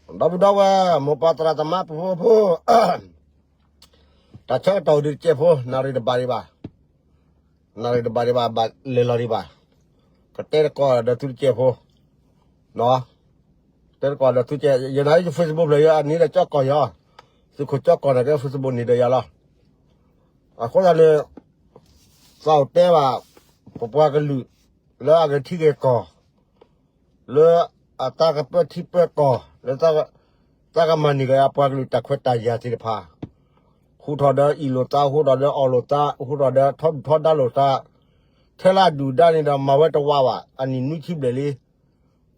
ဒီပုၢ်ဒီဝဲၢ် မိၢ်ပၢ်သရၣ်သမါ ပဖိပဖိ, တၢ်ဆၢကတီၢ်ဒုးတကဲးဖိ နၣ်ရံၣ်တဘၣ်ဒံးဘၣ်, နၣ်ရံၣ်တဘၣ်ဒံးဘၣ် ဘၣ်လဲၤလီၤဒံးဘၣ်, ကတဲတကိးဒီးသုတကဲးဖိ, တဲတကိးဒီးသုကဲး, ယနၢ်ယ Facebook ဖျၢၣ် ယအနံၤဒီးကၠီကီၢ်ယီၤ, သုးခိၣ်ကၠီကီၢ်န့ၣ်ကဲ Facebook န့ၣ်ဒီးယၤလီၤ. အဃိသတးန့ၣ် သးအိၣ်တဲဘၣ် ပပှၤကလုာ် လၢအဂဲၤထံဂဲၤကီၢ် လၢအတၢ်ကပၢထံပၢကီၢ် လၢတၢ်ကမၤန့ၢ်က့ၤအပှၤကလုာ်တၢ်ခွဲးတၢ်ယာ်သ့ၣ်တဖၣ်, ဟူထီၣ်ဒီးအ့ၣ်လိာ်သး, ဟူထီၣ်ဒီးအီၣ်လိာ်သး, ဟူထီၣ်ဒီးထီဒုၣ်ထီဒါလိာ်သး, ထဲလၢအဒုၣ်ဒါန့ၣ်ဒီး မၤဝဲတဝးဘၣ်, အနံၣ်နွံဆံဘျဲၣ်လံ,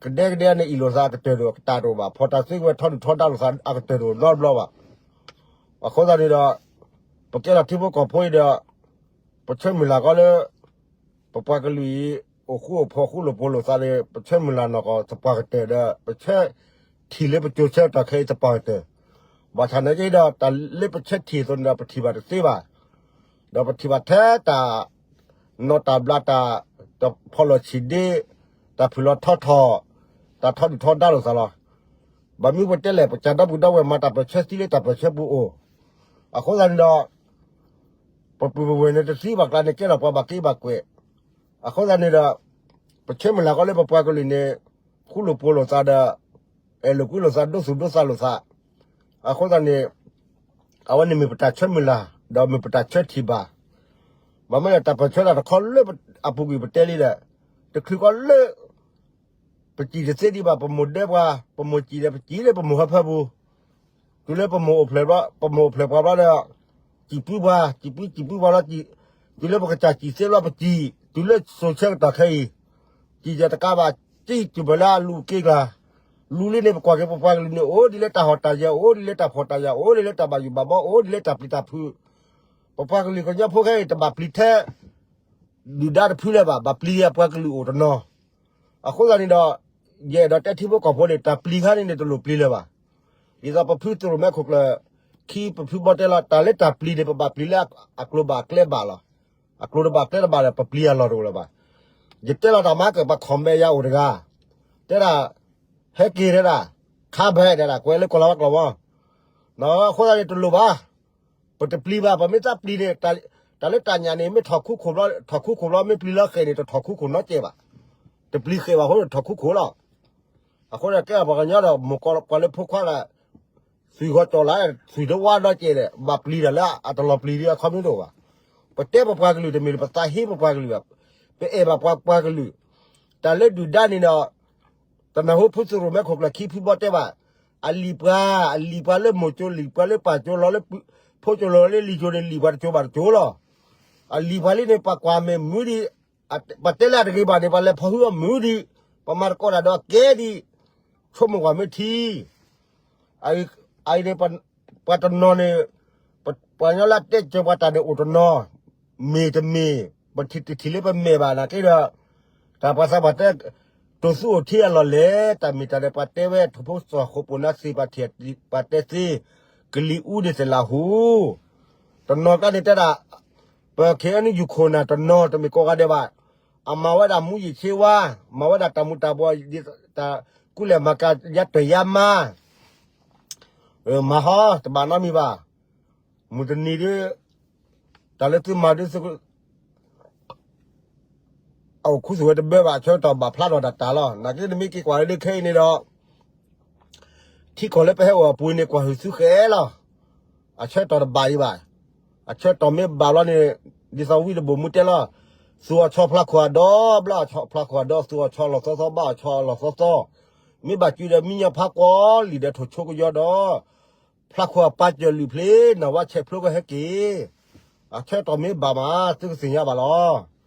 ကဒဲကဒဲန့ၣ် အ့ၣ်လိာ်သးအကတၢၢ်တအိၣ်, တၢ်တအိၣ်ဘၣ်, ဖီၣ်တၢ်သ့ဝဲထီဒုၣ်ထီဒါလိာ်သးအကတၢၢ်တအိၣ်နီတဘျီဘၣ်. အဃိသတးန့ၣ်ဒီး ပကဲထီၣ်ထံဖိကီၢ်ဖိအံၤဒီး ပဆၢမုၢ်လၢ်ကီးလၢ ပပှၤကလုာ်အံၤ အိၣ်ဃူအိၣ်ဖိး ဃူလိာ်ဖိးလိာ်သးန့ၣ် ပဆၢမုၢ်လၢ်နီၢ်ကီၢ်သပှၢ်ကတၢၢ်ဒီး ပဆၢထံၣ်လၢပစိၤဆၢကတီၢ်ခဲအံၤသပှၢ်ကတၢၢ်, ဘၣ်ဆၣ်နာ်က့ဒီး တၢ်လၢပဆၢထံၣ်အသိးန့ၣ်ဒီး ပထံၣ်ဘၣ်တသ့ဘၣ်, ဒီးပထံၣ်ဘၣ်ထဲတၢ် နီၢ်တၢ်ဘျးတၢ် တၢ်ဖီၣ်လီၢ်ဆံၣ်ဒ့, တၢ်ဖုၣ်လီၤထီထီၣ်, တၢ်ထီဒုၣ်ထီဒါလိာ်သးလီၤ. ဘၣ်မနုၤပတဲလဲၣ်, ပကၢ်ဒီပုၢ်ဒီဝဲၢ်မၤတၢ်ပၢၢ်ဆၢသံလၢတၢ်ပၢၢ်ဆၢပူၤအိၣ်, အဃိသတးန့ၣ်ဒီး ပပုၢ်ပဝဲၢ်န့ၣ်တသံဘၣ်ကျါန့ၣ် ကဲထီၣ်ပှၤဘၣ်က့ဘၣ်ကွဲး, အဃိသတးန့ၣ်ဒီး ပဆၢမုၢ်လၢ်ကီးလၢပပှၤကလုာ်န့ၣ် ဃူလိာ်ဖိးလိာ်သးဒီး အဲၣ်လိာ်ကွံလိာ်သး ဒိသူၣ်ဒိသးလိာ်သး, အဃိသတးန့ၣ် အဝဲန့ၣ်မ့ၢ်ပတၢ်ဆၢမုၢ်လၢ် ဒီးမ့ၢ်ပတၢ်ဆၢထံၣ်ဘၣ်. ဘၣ်မနုၤလဲၣ် တၢ်ပၢၢ်ဆၢတၢ်တခီလၢအပူၤကွံာ်ပတဲလံဒီး တချုးကီးလၢ ပစံၣ်တသ့ဒံးဘၣ် ပမိၢ်ဒဲပှၤ, ပမိၢ်စံၣ်ဒီးပစံၣ်လၢပမိၢ်ဟၢဖၢပူၤ, တုၤလၢပမိၢ်အိၣ်ဖျဲၣ်ဘျီ, ပမိၢ်အိၣ်ဖျဲၣ်ပှၤဘျီဒီး စံၣ်ပှၤ, စံၣ်ပှၤ, စံၣ်ပှၤဘျီ, တုၤလၢပကစၢ်စံၣ်သ့ဘျီပစံၣ်, တုၤလၢစိၤဆၢကတီၢ်ခဲအံၤ, စံၣ်ယဲၢ်တကးဘၣ်, စံၣ်တုၤဖဲလၢအလူၤက့ၤကျါ, လူၤလံန့ၣ် ပကွၢ်က့ၤပပှၤကလုာ်န့ၣ် အိၣ်ဒ်လၢတၢ်ဟီၣ်တၢ်ယၢၤ, အိၣ်ဒ်လၢတၢ်ဖှီၣ်တၢ်ယာ်, အိၣ်ဒ်လၢတၢ်ဘၣ်ယိၣ်ဘၣ်ဘီ, အိၣ်ဒ်လၢတၢ်ပျံၤတၢ်ဖုး, ပပှၤကလုာ်ကညီဖိခဲအံၤ တဘၣ်ပျံၤထဲ ဒုၣ်ဒါတဖုလၢၤဘၣ်, ဘၣ်ပျံၤအပှၤကလုာ်အိၣ်တနီၤ. အဃိသတးန့ၣ်ဒီး ယအဲၣ်ဒိးတဲထံဖိကီၢ်ဖိန့ၣ် တၢ်ပျံၤခါန့ၣ်န့ၣ် တလိၣ်ပျံၤလၢၤဘၣ်. ဒ်သိးပဖုသရိၣ်မဲခိၣ်ကျၢၢ် ခံပဖုဘီတဲလီၤ တၢ်လၢတၢ်ပျံၤန့ၣ် ပဘၣ်ပျံၤလၢအကျိၤဘၣ်အကျဲဘၣ်လီၤ. အကျိၤတဘၣ်ကျဲတဘၣ်ဒီး ပပျံၤအလီၢ်တအိၣ်လၢၤဘၣ်. ယတဲလီၤတၢ်မၤကၢၣ် ပှၤ comment ယၤအိၣ်တဂၤ, တဲဒၣ် ဟဲက့ၤတဲဒၣ် ခါဘဲဒၣ် ကွဲးလၢကီၢ်လၤဝါကျိာ်မး, အဃိသတးန့ၣ် တလိၣ်ဘၣ်. ပတပျံၤဘၣ်, ပမ့ၢ်သးပျံၤန့ၣ် တၢ်လၢတၢ်ညၣ်န့ၣ် မ့ၢ်ထီၣ်ခူခိၣ်ဘျီ, ထီၣ်ခူခိၣ်ဘျီ မ့ၢ်ပျံၤလၢဃဲၣ်န့ၣ် တထီၣ်ခူခိၣ်နီတစဲးဘၣ်. တပျံၤဃဲၣ်ဘၣ်အဃိ ထီၣ်ခူခိၣ်လီၤ. အဃိန့ၣ် ကဲပှၤကညီဒီး မိၢ်ကီၢ်ပှၤလၢဖိခွါဒီး သွံၣ်ဂီၤကၠီၣ်လၢ သွံၣ်တဝါဒီးကဲးဒီး ဘၣ်ပျံၤတၢ်လၢအတလီၤပျံၤဒံးအခီပညီတအိၣ်ဘၣ်. ပတဲပပှၤကလုာ်တမ့ၢ်လၢပသးဟ့ပပှၤကလုာ်ဘၣ်. ပအဲၣ်ဘၣ်ပှၤပှၤကလုာ်. တၢ်လၢဒုၣ်ဒါန့ၣ်ဒီး တနၢ်ဟူဖုသရိၣ်မဲခိၣ်ကျၢၢ်ခံဖုဘီတဲဘၣ်, အလံၤပှၤ, အလံၤပှၤလၢမိၢ်ကၠိ လံၤပှၤလၢပၢ်ကၠိ လီၤလၢဖိကၠိလီၤလၢလံၤကၠိန့ၣ် လံၤပှၤတကၠိဘၣ်တကၠိလီၤ. အလံၤပှၤလံန့ၣ် ပှၤကွၢ်မဲာ်မုာ်ဒံး, ပှၤတဲလၢအတဂ့ၤဘၣ်န့ၣ် ပှၤလဲၤဖီၣ်ဟုအမုာ်ဒံး, ပှၤမၤသကိးတၢ်ဒီးအကဲဒံး, ဆိကမိၣ်ကွၢ်မ့ၢ်ထံ အအံၤန့ၣ် ပှၤတနီၤန့ၣ် ပှၤညီလၢတဲကၢၤပှၤတၢ်န့ၣ်အိၣ်တနီၤ, မ့ၢ်တမ့ၢ် ပထံၣ်တထံၣ်လၢပမဲာ်ဘၣ်နာ်က့ဒီး တၢ်ပှၤသးပှၢ်တဲ တိၢ်သူအိၣ်ထံအလီၢ်လဲၣ်, တၢ်မ့ၢ်တၢ်ဒီးပှၤတဲဝဲ ထိၣ်ဖိစီၤဃိၣ်ပိၣ်နါသ့ၣ်ပှၤထံၣ်ပှၤတဲသ့, ကလံၤအူဒံးသလးဟူ တနီၤကျါန့ၣ်တဲဒၣ် ပခဲအံၤန့ၣ် ယူၤခိၣ်နၢ်တနီၤတမ့ၢ်ကိးဂၤဒဲးဘၣ်, အမၤဝဲဒၣ်မူးယစ်ဆေးဝါး, မၤဝဲဒၣ်တၢ်မူၤတၢ်ဘှီး, တၢ်ကူလဲၢ်မၤကၤယါတၢၢ်ယါမါ, မၤဟီ တဘၣ်နီတမံၤဘၣ်. မုၢ်တနံၤဒ် တၢ်လၢသုမၤဒ် အအိၣ်ခူသူၣ်ဝဲတဘၢဘၣ် အဆၢကတီၢ်ဘၣ်ဖျါထီၣ်တၢ်တၢ်လီၤ. နာ်က့နမ့ၢ်က့ၤကွၢ်လၢဒ်ခဲအံၤန့ၣ်ဒီး ထံကီၢ်လၢပဟဲအိၣ်အပူၤန့ၣ် ကွၢ်ဟုၣ်သုဃဲလီၤ. အဆၢကတီၢ်တဘၣ်ဒံးဘၣ်. အဆၢကတီၢ်မ့ၢ်ဘၣ်ဘျီန့ၣ် ဒ်သိးဝံတဘိၣ်မူတဲလီၤ, သူၣ်အီၣ်ဆီဖျါခိၣ်အဒီး ဘျၢအီၣ်ဆီဖျါခိၣ်အဒီး သူၣ်အီၣ်ဆီအလီၢ်သီသီ ဘၣ်အီၣ်ဆီအလီၢ်သီသီ, မ့ၢ်ဘၣ်စုဒီးမံညီဖးကွီၢ်လံာ်ဒီးထိၣ်ဆိကယီဒီး ဖျါခိၣ်အပၢ်စၢၤလုၢ်ဖျ့ နၢ်ဝါဆဲးဖျိကဟဲက့ၤ အဆၢကတီၢ်မ့ၢ်ဘၣ်မး သုကသ့ၣ်ညါဘၣ်လီၤ.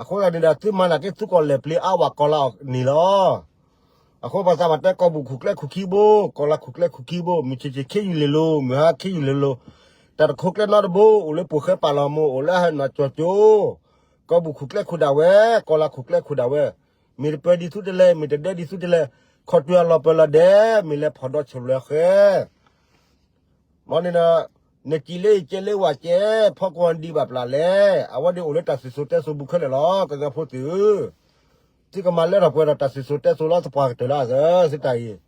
အဃိသတးန့ၣ်ဒီး သုမၤနာ်က့သုကီၢ်လဲၢ်ပျ့ၤအါဝဲကီၢ်လၢအီၤန့ၣ်လီၤ. အဃိပှၤသးပှၢ်တဲ ကီၢ်ဘူၣ်ခိၣ်ကျဲခိၣ်ခံဘိ, ကီၢ်လၤခိၣ်ကျဲခိၣ်ခံဘိ, မုၢ်ဆ့ၣ်ဆ့ၣ်ခ့ယုၢ်လ့ၤလိၤ, မုၢ်ဟါခ့ယုၢ်လ့ၤလိၤ, တၢ်တခိၣ်ကျဲနီတဘိ အိၣ်လၢပိာ်ဃဲပာ်လီၤမူ အိၣ်လၢဟဲနီၢ်ကၠီၣ်ကၠိ, ကီၢ်ဘူၣ်ခိၣ်ကျဲခိၣ်ဒၣ်ဝဲ, ကီၢ်လၤခိၣ်ကျဲခိၣ်ဒၣ်ဝဲ, မ့ၢ်တပၢၤဒံးသုတလဲၣ်, မ့ၢ်တဒဲဒံးသုတလဲၣ်, ခီၣ်တွံၢ်အလီၢ်ပၢၢ်လီၤဒဲး, မ့ၢ်လဲၤဖီၣ်ဒီးဆၢၣ်လၢဃဲ မ့ၢ်န့ၣ်ဒီး နစံးလၢယကဲလၢဝဲကဲ ဖီကွၢ်ဒံးဘၣ်ပျၢ်လဲၣ်, အဝဲဒၣ်အိၣ်လၢတၢ်စံၣ်စိၤတဲစိၤပူၤခဲလၢာ်လီၤ ကညီဖိသုးဧၢ, သုကမၤလၢထီၣ်ပှဲၤဒီးတၢ်စံၣ်စိၤတဲစိၤလီၤသပှၢ်ကတၢၢ်လၢအဂၤ သုတၢ်အံၤ,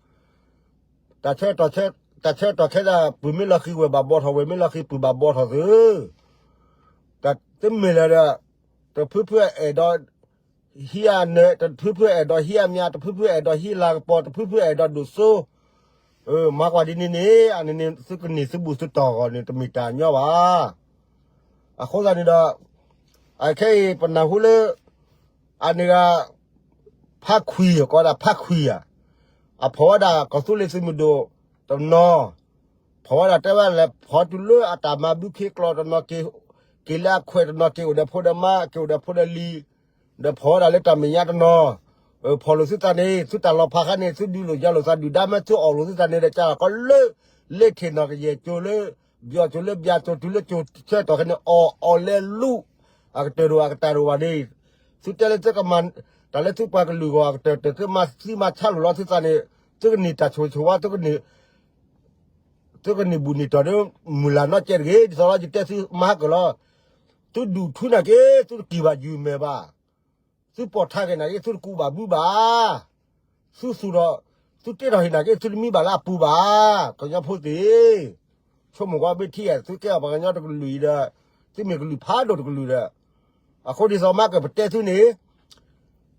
တၢ်ဆၢကတီၢ်ခဲဒၣ် ပုၢ်မ့ၢ်လီၤဃံၤဝဲၢ်ဘၣ်ဘီထီၣ် ဝဲၢ်မ့ၢ်လီၤဃံၤပုၢ်ဘၣ်ဘီထီၣ်သု, တမ့ၢ်လၢၤဒီး တဖုဖုအဲၣ်ဒိး ဟံးအနၢၤ တဖုဖုအဲၣ်ဒိးဟံးအမါ တဖုဖုအဲၣ်ဒိးဟံးလၤကပီၤ တဖုဖုအဲၣ်ဒိးဒိၣ်စိ, မၤကွၢ်ဒ်န့ၣ်န့ၣ် အန့ၣ်န့ၣ် သုကန့ၢ်သုဘူၣ်သုတီၢ်အဂီၢ်န့ၣ် တမ့ၢ်တၢ်ညီဘၣ်. အဃိသတးန့ၣ်ဒီး အခဲအံၤပနၢ်ဟူလၢ အန့ၣ်ဂၤ ဖးခွံၣ် ကိးဝဲဒၣ်ဖးခွံၣ်ဧါ, အဖီၣ်ဝဲဒၣ်ကီၢ်သူလ့ၤသုးမုၢ်ဒိၣ်တနီၤ, ဖီၣ်ဝဲဒၣ်တဲဝဲလဲၤဖီၣ်တုၤလၢအတၢ်မၤဘုခ့ကျိာ်တနီၤ, က့ၤလၢအခွဲးတနီၤ, က့ၤအိၣ်ဒီးဖိဒီးမါ, က့ၤအိၣ်ဒီးဖိဒီးလံၤ, ဒီးဖီၣ်ဝဲဒၣ်လၢတၢ်မဲာ်ညါတနီၤ, ဖီၣ်လိာ်သုသးန့ၣ် သုတၢ်လီၤဖးခါန့ၣ် သုဒုးလိာ်ယၤလိာ်သးဒုၣ်ဒါမ့ၢ်သုအီၣ်လိာ်သုသးန့ၣ်ဒီး ကၢ်လီၤကီလၢ လၢထံၣ်နီၢ်ကယဲၢ်ကၠိလၢ ဘျီၣ်ကၠိလၢဘျါကၠိတုၤလၢကၠိဆၢကတီၢ်ခဲန့ၣ် အီၣ်အီၣ်လဲၤလူၤ အကတၢၢ်တအိၣ်အကတၢၢ်တအိၣ်ဘၣ်န့ၣ်, သုတဲလၢသုကမၤ တၢ်လၢသုပှၤကလုာ်အဂီၢ်အကတၢၢ်တၢၢ် သုမၤသံမၤဆါလိာ်လီၤသုသးန့ၣ်, သုကန့ၢ်တၢ်ဆိၣ်ဂ့ၤဆိၣ်ဝါ သုကန့ၢ် သုကန့ၢ်ဘူၣ်န့ၢ်တီၢ်ဒီး မုၢ်လၢ်နီတစဲးတဂ့ၤ, ဒ်သိးလီၤယတဲသုမၤဟါကၢၣ်လီၤ, သုဒုးထူန့ၢ်က့ၤ သုတက့ၤဘၣ်ယုၢ်မဲာ်ဘၣ်, သုပိာ်ထါက့ၤနာ်က့ၤ သုတကူးဘၣ်ဘုဘၣ်, သုသူၣ်ထီၣ် သုတ့ထီၣ်ဟ့ၣ်နာ်က့ၤ သုတမံဘၣ်လၢအပူၤဘၣ်, ကညီဖိသ့ၣ်, ဆိကမိၣ်ကွၢ်မ့ၢ်ထံဧါ သုကဲအီၤပှၤကညီတကလုာ်အံၤဒီး, သုမ့ၢ်ကလုာ်ဖးဒိၣ်တကလုာ်ဒီး, အဃိဒ်သိးမၤကၢၣ်ပတဲသုန့ၣ်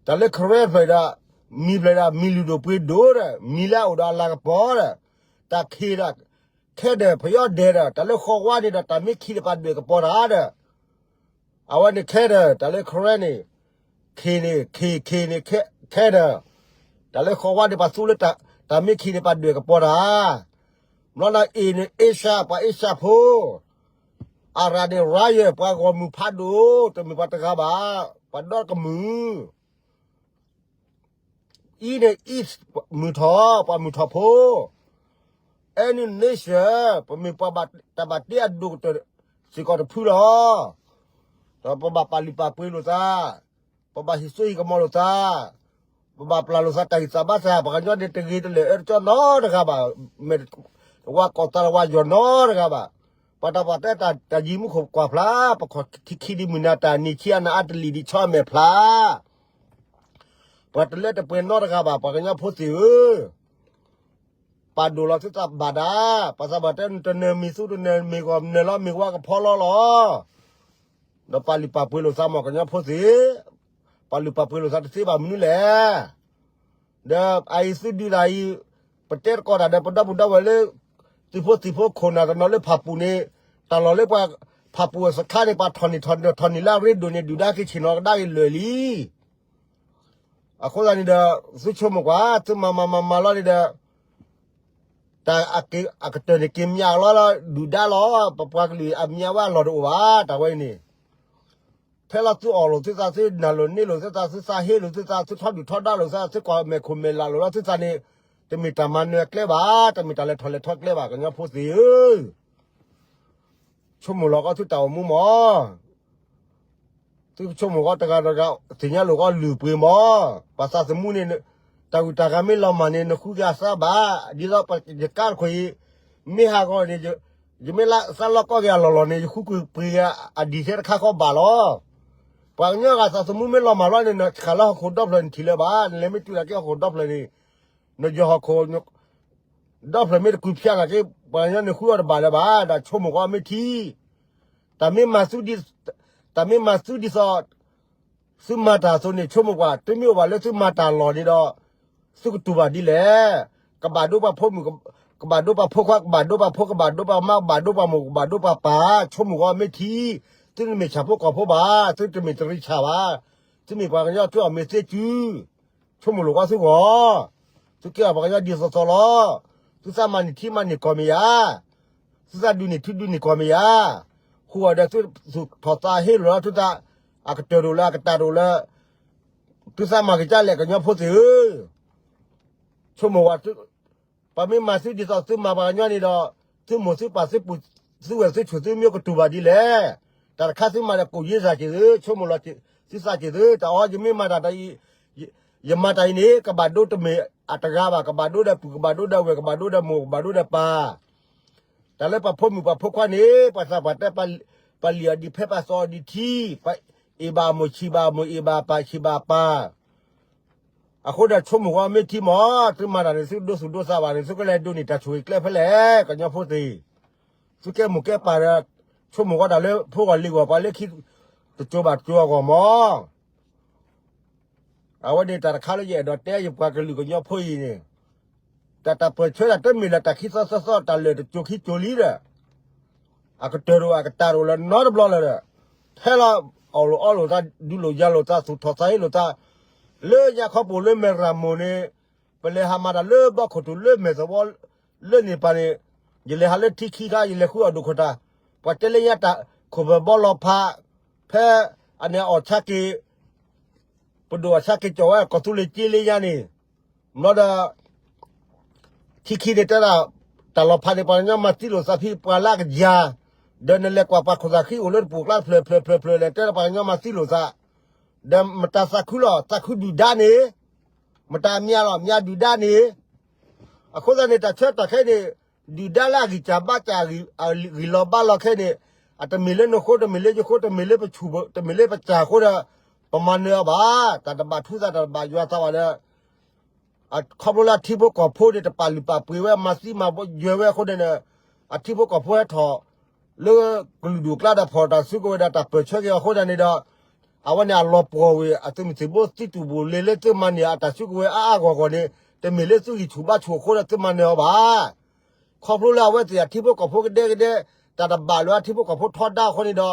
တၢ်လၢ Karen ဖျၢၣ်ဒီး, မံၤဖျၢၣ်ဒီး မံၤလုၢ်ဒိၣ်ပှ့ၤဒိၣ်ဒီး မံၤလၢအအိၣ်ဒီးအလၤကပီၤဒီး, တၢ်ခံးဒီး, ခဲဒီး ဖယီဒဲးဒီး တၢ်လၢဃီဝါန့ၣ်ဒီး တၢ်မ့ၢ်ခံးဒီးပှၤဒွဲၣ်ကပီၤတၢ်ဒီး, အဝဲန့ၣ်ခဲဒီး တၢ်လၢ Karen န့ၣ်, ခံးန့ၣ် ခံး ခံးန့ၣ် ခဲဒီး, တၢ်လၢဃီဝါန့ၣ် ပှၤသူလၢ တၢ်မ့ၢ်ခံးန့ၣ် ပှၤဒွဲၣ်ကပီၤတၢ်, ဘျီဒီး အ့ၣ်န့ၣ် အ့ရှါ ပှၤအ့ရှါဖိ အရၤန့ၣ် ရၤယၢၢ် ပှၤဂီၢ်မုၢ်ဖးဒိၣ် တမ့ၢ်ပှၤတဂၤဘၣ်, ပှၤဒီတကမုၢ်, အံၤန့ၣ် အံၤ မုၢ်ထီၣ် ပှၤမုၢ်ထီၣ်ဖိ, အဲနုၣ်န့ဆၢၣ် ပမ့ၢ်ပှၤဘၣ်တၢ်ဘၣ်တ့အဒိၣ်ကတၢၢ်စ့ၢ်ကီးတဖုလီၤ. ဒီးပဘၣ်ပာ်လုၢ်ပာ်ပှ့ၤလိာ်သး, ပဘၣ်ဟံးစိဟံးကမီၤလိာ်သး, ပဘၣ်ပျၢ်လိာ်သးတၢ်ဂံၢ်စၢ်ဘါစၢ်, ပှၤကညီန့ၣ်တဂ့ၤတလၢာ်အၢတကၠီနီတဂၤဘၣ်, မ့ၢ်တဝါကီၢ်သးတဝါယီၤနီတဂၤဘၣ်, ပှၤတၢ်ပှၤတဲတၢ်ယံၤမူခိၣ်ကွၢ်ဖျါ, ပခီၣ်ထံခံဒ်မုၢ်နၤတၢ်နံၤခံအနၤအါတလံာ်ဒ်ဆီအမဲာ်ဖျါ, ပှၤတလၢတပှဲၤနီတဂၤဘၣ်, ပှၤကညီဖိသ့ၣ်ဧၢ ပာ်ဒိၣ်လီၤသုသးဘၣ်ဒၣ်, ပှၤသးဘၣ်တဲတနၢၤမ့ၢ်သူတနၢၤမ့ၢ်ဂီၢ်နၢၤလီၤမ့ၢ်ဝါကဖီလီၤလီၤ, ဒီးပာ်လုၢ်ပာ်ပှ့ၤလိာ်သးမ့ၢ်ကညီဖိသ့ၣ်, ပာ်လုၢ်ပာ်ပှ့ၤလိာ်သးတသ့ဘၣ်မနုၤလဲၣ်. ဒီးအအံၤသုဒုးတၢ်အံၤ, ပတဲသကိးတၢ်ဒီးပဒီပုၢ်ဒီဝဲၢ်လၢ သုးဖိသံၣ်ဖိခိၣ်နၢ်တနီၤလၢဖၣ်ပူၣ်န့ၣ်, တၢ်လီၢ်လၢပှၤဖၣ်ပူၣ်အစခါန့ၣ် ပှၤထီၣ်န့ၢ်ထီၣ်န့ၢ်ထီၣ်န့ၢ်လၢအရ့ဒိၣ်န့ၣ် ဒုၣ်ဒါက့ၤဆ့ၣ်နီၤကဒါက့ၤလၢာ်လံ အဃိသတးန့ၣ်ဒီး သုဆိကမိၣ်ကွၢ် သုမၤမၤမၤမၤလီၤန့ၣ်ဒီး တၢ်အကတၢၢ်န့ၣ်က့ၤမၠးလီၤလၢဒုၣ်ဒါလီၤ. ပပှၤကလုာ်အမၠးဝဲအလီၢ်တအိၣ်ဘၣ် တၢ်ဝဲအံၤန့ၣ်, ထဲလီၤသုအီၣ်လိာ်သုသး သုနၢ်လိာ်န့ၢ်လိာ်သုသး သုသးဟ့လိာ်သုသး သုထီဒုၣ်ထီဒါလိာ်သး သုကွၢ်မဲာ်ခိၣ်မဲာ်လးလိာ်လီၤသုသးန့ၣ်, တမ့ၢ်တၢ်မၤနၢၤအကျဲဘၣ်, တမ့ၢ်တၢ်လဲၤထီၣ်လဲၤထီကျဲဘၣ် ကညီဖိသ့ၣ်ဧၢ ဆိကမိၣ်လီၤကီသုတၢ်အိၣ်မူမး, သုဆိကမိၣ်ကီတဂၤတဂၤ သ့ၣ်ညါလိာ်ကီလုၢ်ပှ့ၤမး, ပှၤသးသမူန့ၣ်, တၢ်ဂုၤတၢ်ဂၤမ့ၢ်လီၤမၢ်န့ၣ် နဃုက့ၤအသးဘၣ်, ဒ်သိးယကါတခိၣ်အံၤ, မ့ၢ်ဟးဂီၤန့ၣ်, ယမ့ၢ်လၢသးလီကီက့ၤအလီၢ်လီၢ်န့ၣ် ယဃုကွံာ်ပှ့ၤအဒံၣ်ထဲတခါဃီဘၣ်လီၤ. ပှၤကညီဂၤသးသမူမ့ၢ်လီၤမၢ်လီၤန့ၣ် နခးလၢဟီၣ်ခိၣ်ဒီဖျၢၣ်န့ၣ်ထံၣ်လၢၤဘၣ်, နလဲၤမ့ၢ်တုၤလၢက့ၤဟီၣ်ခိၣ်ဒီဖျၢၣ်န့ၣ်, နယီၤဟီၣ်ခိၣ် ဒီဖျၢၣ်မ့ၢ်တကုၤဖၠါနာ်က့ ပှၤကညီန့ၣ်ဃုအီၤတဘၣ်လၢၤဘၣ်, ဒီးဆိကမိၣ်ကွၢ်မ့ၢ်ထံ, တၢ်မ့ၢ်မၤသုဒ်, တၢ်မ့ၢ်မၤသုဒ်သိး သုမၤတၢ်အသိးန့ၣ် ဆိကမိၣ်ကွၢ် သုမ့ၢ်အိၣ်ဘၣ်လၢသုမၤတၢ်လီၢ်န့ၣ်ဒီး သုကတူၢ်ဘၣ်ဒ်လဲၣ်. ကဘၣ်ဒိပှၤဖိမုၣ်, ကဘၣ်ဒိပှၤဖိခွါ, ကဘၣ်ဒိပှၤဖိ, ကဘၣ်ဒိပှၤမိၢ်, ကဘၣ်ဒိပှၤပၢ်, ဆိကမိၣ်ကွၢ်မ့ၢ်ထံ, သုတမ့ၢ်ဆၣ်ဖိကီၢ်ဖိဘၣ်, သုတမ့ၢ်တရံးဆၣ်ဘၣ်, သုမ့ၢ်ပှၤကညီသုအီၣ်မ့ၤသ့စု ဆိကမိၣ်လိာ်ကွၢ်သုဂီၢ်, သုကဲအီၤပှၤကညီဒ်သိးသိးလီၤ. သုသးမၤန့ၢ်ထံမၤန့ၢ်ကီၢ်မ့ၢ်ယါ, သုသးဒုးန့ၢ်ထံဒုးန့ၢ်ကီၢ်မ့ၢ်ယါ, ဃုာ်ဒီးသုသူၣ်ထီၣ်သးဟ့လိာ်လီၤသုသး, အကတၢၢ်တအိၣ်လၢၤ အကတၢၢ်တအိၣ်လၢၤ, သုသးမၤက့ၤကၢ်လဲၣ် ကညီဖိသ့ၣ်ဧၢ, ဆိကမိၣ်ဝဲ ပမ့ၢ်မၤသုဒ်သိးသုမၤပှၤကညီန့ၣ်ဒီး, သုမိၢ်သုပၢ်သုပုၢ်သုဝဲၢ်သုဆူၣ်သုမ့ၢ်ကတူၢ်ဘၣ်ဒ်လဲၣ်. တၢ်တခါသုမၤဒီးကိးယ့ၢ်စၢ်က့ၤသု, ဆိကမိၣ်လီၤသုသးက့ၤသု, တၢ်အီၤ ယမ့ၢ်မၤတၢ်အံၤ, ယမၤတၢ်အံၤန့ၣ် ကဘၣ်ဒိတမ့ၢ်အတဂၤဘၣ်, ကဘၣ်ဒိဒီးပုၢ်, ကဘၣ်ဒိဒီးဝဲၢ်, ကဘၣ်ဒိဒီးမိၢ်, ကဘၣ်ဒိဒီးပၢ်. တၢ်လၢပှၤဖိမုၣ်ပှၤဖိခွါန့ၣ် ပှၤသးပှၢ်တဲ ပလံၣ်အီၤဒံးဖဲ ပသီအီၤဒံးထံ, ပအ့ၣ်ဘၣ်အမိၢ်ဆံးဘၣ်အမိၢ်, အ့ၣ်ဘၣ်အပၢ်ဆံးဘၣ်အပၢ် အဃိဒီးဆိကမိၣ်ဝဲမ့ၢ်ထံမး, သုမၤတၢ်န့ၣ် သုဒိသူၣ်ဒိသးဘၣ်န့ၣ် သုကလဲၤဒိးန့ၢ်တၢ်ဆိၣ်ဂ့ၤကျဲဖဲလဲၣ်, ကညီဖိသ့ၣ်, သုကဲမိၢ်ကဲပၢ်ဒီး ဆိကမိၣ်ဝဲဒၣ်လၢဖိဂီၢ်လံၤဂီၢ် ပှၤလၢခံတစိၤဘၣ်တစိၤအဂီၢ်မး. အဝဲန့ၣ်တၢ်တခါလၢယအဲၣ်ဒိးတဲယပှၤကလုာ်ကညီဖိအံၤန့ၣ်, တၢ်တၢ်ပၢၢ်ဆၢတၢ်တမ့ၢ်လၢတၢ်ခံသီသၢသီ တၢ်လၢာ်တစိၤခံစိၤလံဒီး အကတၢၢ်တအိၣ်အကတၢၢ်တအိၣ်လၢၤနီတဘျီလၢၤဒီး, ထဲလီၤအီၣ်လိာ်အီလိာ်သး ဒုးလိာ်ယၤလိာ်သး သူၣ်ထီၣ်သးဟ့လိာ်သး လၢညါခီပအိၣ်လၢမဲၢ်ရမိၢ်န့ၣ်, ပလဲၤဟးမၤတၢ်လၢဘီခိၣ်ထူၣ်လၢမဲၢ်သဝီလၢန့ၣ်ပၤန့ၣ်, ယလဲၤဟးလၢထံခံခါ ယလဲၤဃုအီၣ်ဒိၣ်ခိၣ်တၢ်, ပှၤတဲလၢညါတၢ်ခိၣ်ပၢၢ်ဘီလီၤဖး, ဖဲအန့ၣ်အီၣ်ဆါက့ၤ ပဒိၣ်အဆါက့ၤကၠီၣ်ဝဲကီၢ်သူလ့ၤက့လၢညါန့ၣ်, ဘျီဒီး ထံခံန့ၣ်တဲဒၣ်, တၢ်လီၤဖးန့ၣ် ပှၤကညီမၤသံလိာ်သးဖဲပှၤလၢအကယၤ, ဒီးနလဲၤကွၢ်ပှၤခိၣ်သၣ်ဃံအိၣ်လၢတပူၤကျါတဖျၢၣ်ဖျၢၣ်ဖျၢၣ်ဖျၢၣ်လဲၣ် တဲဒၣ်ပှၤကညီမၤသံလိာ်သး, ဒီးမတၤသးခုလီၤ သးခုဒုၣ်ဒါန့ၣ်, မတၤအမံၤလီၤ မံၤဒုၣ်ဒါန့ၣ် အဃိသတးန့ၣ် တၢ်ဆၢကတီၢ်ခဲအံၤန့ၣ်, ဒုၣ်ဒါလၢအဂံၢ်စၢ်ဘါစၢ် အဂံၢ်လီၤဘါလီၤခဲအံၤန့ၣ်, အတမ့ၢ်လၢနဃိ တမ့ၢ်လၢယဃိ တမ့ၢ်လၢပဆူၣ် တမ့ၢ်လၢပစၢ်အဃိဒီး, ပမၤနၢၤအီၤဘၣ်, တၢ်တဘၣ်ထူသးတၢ်တဘၣ်ယွၤသးဘၣ်ဒီး, ခီဖျိလၢအထံဖိကီၢ်ဖိန့ၣ် တပာ်လုၢ်ပာ်ပှ့ၤဝဲ မၤသံမၤယွၤဝဲအဃိန့ၣ်ဒီး, အထံဖိကီၢ်ဖိဟဲထီၣ် လၢကလုာ်ဒူၣ်အကျါဒီး ဖီၣ်တၢ်စုကဝဲၤဒီးတၢ်ပၢၢ်ဆၢက့ၤအဃိသတးန့ၣ်ဒီး, အဝဲန့ၣ်အလီၤပှီၢ်ဝဲ အသုးမုၢ်သံၣ်ဘိ သုတူၢ်ဘိၣ်လ့ၤလၢသုမၤန့ၢ်အတၢ်စုကဝဲၤအါအါဂီၢ်ဂီၢ်န့ၣ် တမ့ၢ်လၢသုဂံၢ်ဆူၣ်ဘါဆူၣ်အဃိဒီးသုမၤနၢၤအီၤဘၣ်. ခီဖျိလၢအဝဲသ့ၣ်အထံဖိကီၢ်ဖိကဒဲကဒဲ, တၢ်တဘၣ်လၢအထံဖိကီၢ်ဖိထီဒါအဃိန့ၣ်ဒီး,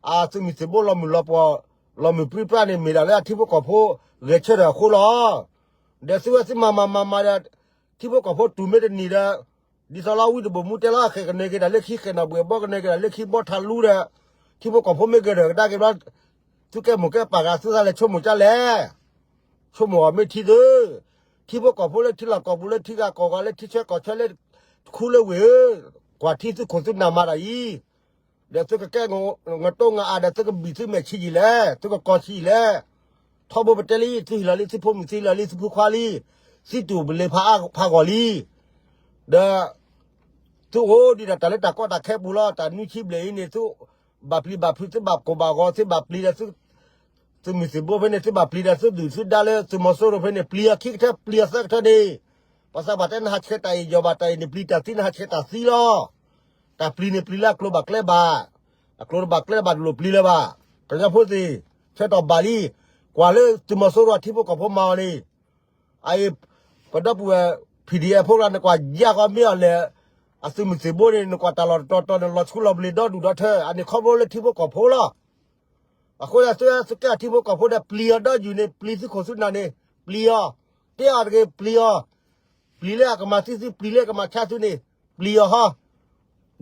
အသုးမုၢ်သံၣ်ဘိလီၤမုၢ်လီၤပှီၢ်, လီၤမုၢ်ပြံပြါန့ၣ် မ့ၢ်ဒၣ်လၢအထံဖိကီၢ်ဖိဂဲၤဆၢထၢၣ်အဃိလီၤ. ဒီးသုဝဲသုမၤမၤမၤမၤဒီး, ထံဖိကီၢ်ဖိတူၢ်မ့ၢ်တန့ၢ်ဒီး, ဒ်သိးလၢဝံတဘိၣ်မူတဲလီၤ ဃဲၣ်ကနၢၤက့ၤတၢ်လၢခံ ဃဲၣ်နီၣ်ဘှဲၣ်ဘီကနၢၤက့ၤတၢ်လၢခံ ဘီထးလူဒီး, ထံဖိကီၢ်ဖိမ့ၢ်ကရၢၢ်ကဒါက့ၤဘျီ, သုကဲမိၢ်ကဲပၢ်ဂၤ သုသးလဲၤဆိကမိၣ်ကၢ်လဲၣ်. ဆိကမိၣ်အီၤမ့ၢ်ထံသု, ထံဖိကီၢ်ဖိလၢထံလီၢ်ကီၢ်ပူၤ လၢထံဂၤကီၢ်ဂၤ လၢထံဆၢကီၢ်ဆၢ လၢခူလၢဝ့ၢ်ဧၢ, ကွၢ်ထံသုခိၣ်သုနၢ်မၤတၢ်အံၤ, ဒီးသုကကဲငတိငါအါဒီး သုကဘံၣ်သုမဲာ်ဆံးယံာ်လဲၣ်, သုကကီၢ်ဆံးယံာ်လဲၣ်. ထီဘိပတဲလံ သုဟ့ၣ်လီၤလံ သုဖိမုၣ်သံလီၤလံ သုဖိခွါလံ, သုတူၢ်ဘိၣ်လ့ၤဖးဂီၢ်လံ, ဒီး သုအိၣ်ဒံးဒီးတၢ်လၢတၢ်ကီတၢ်ခဲပူၤလီၤ. တၢ်နွံဆံဘျဲၣ်အံၤန့ၣ် သုဘၣ်ပျံၤဘၣ်ဖုး သုဘၣ်ကိၢ်ဘၣ်ဂီၤ သုဘၣ်ပျံၤဒီး သုးမုၢ်သံၣ်ဘိဖဲန့ၣ် သုဘၣ်ပျံၤဒီးသုဒူၣ်သုဒါလၢသုးမီၤစိရိၤဖဲန့ၣ် ပျံၤအီၤခံကထၢ ပျံၤအီၤသၢကထၢန့ၣ်, ပှၤသးပှၢ်တဲနဟးဆှဲးတၢ်အံၤ ယီၤဘၣ်တၢ်အံၤန့ၣ် ပျံၤတၢ်သံ နဟးဆှဲးတၢ်သံလီၤ. တၢ်ပျံၤန့ၣ်ပျံၤလၢအကျိၤဘၣ်ကျဲဘၣ်, အကျိၤတဘၣ်ကျဲဘၣ်တလိၣ်ပျံၤလၢၤဘၣ်. ကညီဖိသ့ၣ်, ဆၢကတီၢ်ဘၣ်လံ, ကွၢ်လၢသုးမီၤစိရိၤအထံဖိကီၢ်ဖိမၤအီၤန့ၣ် အအံၤ, ပဒီပုၢ်ဝဲၢ် PDF ဖိလၢနကွၢ်ယၢ်ဃီမ့ၢ်အီၤလဲၣ်, အသုးမုၢ်သံၣ်ဘိန့ၣ် နကွၢ်တၢ်လီၢ်တတီၤတီၤန့ၣ် လီၤဆူလီၤဘျ့ဒီဒူၣ်ဒီထၢ အန့ၣ်ခီဖျိလၢထံဖိကီၢ်ဖိလီၤ. အဃိသတးသုသုကဲအထံဖိကီၢ်ဖိဒီး ပျံၤအီၤဒီးယုၢ်န့ၣ် ပျံၤသုခိၣ်သုနၢ်န့ၣ် ပျံၤအီၤ, တဲအီၤတဂ့ၤ ပျံၤအီၤ, ပျံၤလၢအကမၤသံသု ပျံၤလၢအကမၤဆါသုန့ၣ် ပျံၤအီ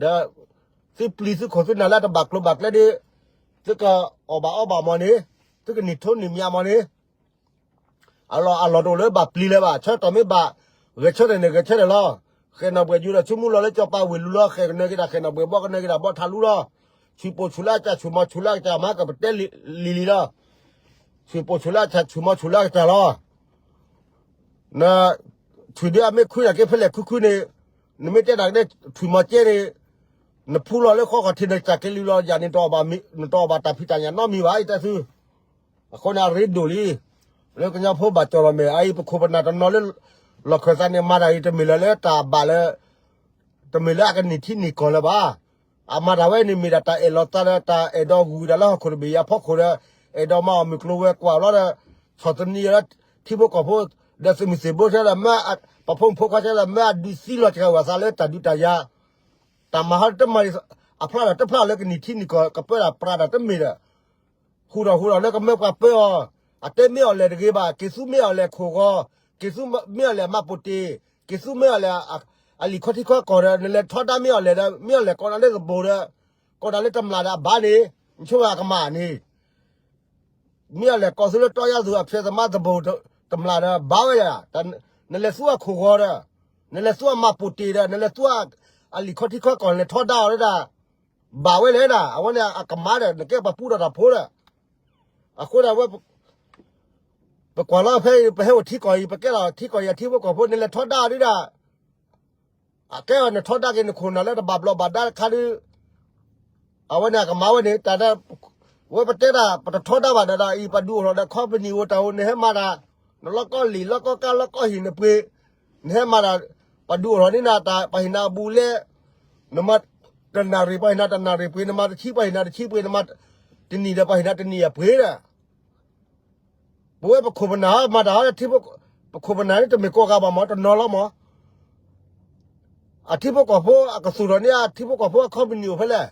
ၤဟီ, ဒီး သုပျံၤသုခိၣ်သုနၢ်လၢတဘၣ်ကျိၤဘၣ်ကျဲဒီး သုကအီၣ်ဘၣ်အီဘၣ်မၢ်န့ၣ်, သုကနံၣ်ထိနံၣ်မးမၢ်န့ၣ် အလီၢ်အလီၢ်တအိၣ်လၢဘၣ်ပျံၤလၢၤဘၣ်, ဆၢကတီၢ်မ့ၢ်ဘၣ်, ဂဲၤဆၢထၢၣ်န့ၣ် ဂဲၤဆၢထၢၣ်လီၤ. ဃဲၣ်နီၣ်ဘှဲၣ်ယူၤဒီးဆူမုၢ်လီၤလၢကၠီၤပၤဝ့ၢ်လူၤလီၤ ဃဲၣ်ကနၢၤက့ၤတၢ် ဃဲၣ်နီၣ်ဘှဲၣ်ဘီကနၢၤက့ၤတၢ်ဘီထးလူလီၤ. ဆူၣ်ပိာ်ဆူၣ်လၢအကစၢ် ဆူၣ်မီၤဆူၣ်လၢအကစၢ် မၤကပတဲလံၤလံၤလီၤ. ဆူၣ်ပိာ်ဆူၣ်လၢအကစၢ် ဆူၣ်မီၤဆူၣ်လၢအကစၢ်လီၤ. န ထွံၣ်ဒုအမ့ၢ်ခွံနာ်က့ဖဲလဲၣ်ခွံခွံန့ၣ်, နမ့ၢ်တဲဒၣ်ကဒဲထွံၣ်မီၤကဲန့ၣ်, နဖူလီၤလၢဃီခီၣ်ထံး နစၢ်က့ၤလုၢ်လီၤယၤန့ၣ် နတအီၣ်ဘၣ်တၢ်ဖံးတၢ်ညၣ်နီတမံၤဘၣ် ယတဲသု. အဃိန့ၣ် အရ့ဒိၣ်လံ, လၢကညီဖိဘၣ်ကၠီၣ်လီၤမဲာ် အအံၤပခိၣ်ပနၢ်တနီၤလၢ လီၢ်ခၢၣ်သးန့ၣ် မၤတၢ်အံၤတမ့ၢ်လၢၤလၢတၢ်ဘၣ်လၢ တမ့ၢ်လၢအကနံၣ်ထံနံၣ်ကီၢ်လၢၤဘၣ်. အမၤတၢ်ဝဲန့ၣ်မ့ၢ်ဒၣ်တၢ်အဲၣ်လီၤသးဒီး တၢ်အဲၣ်ဒိးဂုာ်ဝဲဒၣ်လၢဟီၣ်ခိၣ်တဘ့ၣ်အံၤအဖီခိၣ်ဒီး အဲၣ်ဒိးမၤအီၣ်မုၢ်ကျိၤဝဲၤကွာ်လီၤဒီး ဆီၣ်သနံးအီၤလၢ ထံဖိကီၢ်ဖိ ဒီးသုးမုၢ်သံၣ်ဘိထဲဒီး မ့ၢ်ပှၤဖိမုၣ်ဖိခွါထဲဒီး မ့ၢ်အဒုးသံလီၤစှၤဝဲသးလၢတၢ်ဒုးတၢ်ယၤ တၢ်မၤဟီတမၤ အဖျါဒီးတဖျါလၢကနံၣ်ထံနံၣ်ကီၢ် ကပၢဒၣ်ပြးတၢ်တမ့ၢ်ဒီး ဟူးထီၣ်ဟူးထီၣ်လၢကမၢပှၤပၢအီၤ, အတဲမ့ၢ်အီၤလဲၣ်တဂ့ၤဘၣ်, က့ၤသူမ့ၢ်အီၤလဲၣ်ခိၣ်ဂီၤ, က့ၤသူမ့ၢ်အီၤလဲၣ်မၤပိာ်တ့ၢ်, က့ၤသူမ့ၢ်အီၤလဲၣ် အလံာ်ခီထံခီကီၢ်ဒီး နလဲၤထီဒါမ့ၢ်အီၤလဲၣ်ဒီး မ့ၢ်အီၤလဲၣ်ကိးနၤလၢသဘိၣ်ဒီး ကိးနၤလၢတမျၢ်ဒီးအဘၣ်န့ၣ် နဆိကမိၣ်အကမၣ်န့ၣ် မ့ၢ်အီၤလဲၣ်ကိးသုလၢတီယါသူၣ် အဖျဲးသမါသဘိၣ်တမျၢ်ဒီး ဘၣ်ဝဲဒၣ်, နလဲၤသူအခိၣ်ဂီၤဒီး နလဲၤသူအမၤပိာ်တ့ၢ်ဒီး နလဲၤသူအလံာ်ခီထံခီကီၢ် နလဲၤထီဒါအီၤလၢဒၣ် ဘၣ်ဝဲလဲၣ်ဒၣ်, အဝဲန့ၣ်အကမၣ်ဒီး နကဲပှၤပူထီၣ်တၢ်ဖိဒီး အဃိဒၣ်ဝဲ ပကွၢ်လီၤဖဲအံၤ ပဟဲအိၣ်ထံကီၢ်အံၤ ပကဲထီၣ်ထံကီၢ်အံၤအထံဖိကီၢ်ဖိ နလဲၤထီဒါအီၤဒၣ် အကဲအီၤနထီဒါက့ၤနခိၣ်နၢ်လၢတဘၣ်ဘျီးဘၣ်ဒါတခါဒီး အဝဲန့ၣ်အကမၣ်ဝဲန့ၣ် တၢ်ဒၣ် ဝဲပတဲဒၣ် ပတထီဒါဘၣ်ဒီး ဒ်အံၤ ပှၤဒုးအိၣ်ထီၣ်ဒီး ခီပနံၣ်အိၣ်တၢ်အိၣ် နဟဲမၤတၢ် တလီၢ်ကီၢ်လံာ် လီၢ်ကီၢ်ကၢ် လီၢ်ကီၢ်ဟံၣ်နပှ့ၤ, နဟဲမၤတၢ်, ပှၤဒုးအိၣ်ထီၣ်န့ၢ်နၤတၢ် ပှၤဟ့ၣ်နၤအဘူးအလဲ, နမၤတနၣ်ရံၣ် ပှၤဟ့ၣ်နၤတနၣ်ရံၣ်ပှ့ၤ, နမၤတဆံ ပှၤဟ့ၣ်နၤတဆံပှ့ၤ, နမၤတနံၣ်ဒီး ပှၤဟ့ၣ်နၤတနံၣ်အပှ့ၤဒီး ပဝဲပခိၣ်ပနၢ်မၤတၢ်ဟီ ပခိၣ်ပနၢ်န့ၣ် တမ့ၢ်ကိးဂၤဘၣ်မး တနီၤလီၤမး. အထံဖိကီၢ်ဖိအကသူၣ်ထီၣ်န့ၢ် အထံဖိကီၢ်ဖိအခီပနံၣ်အိၣ်ဖဲလဲၣ်.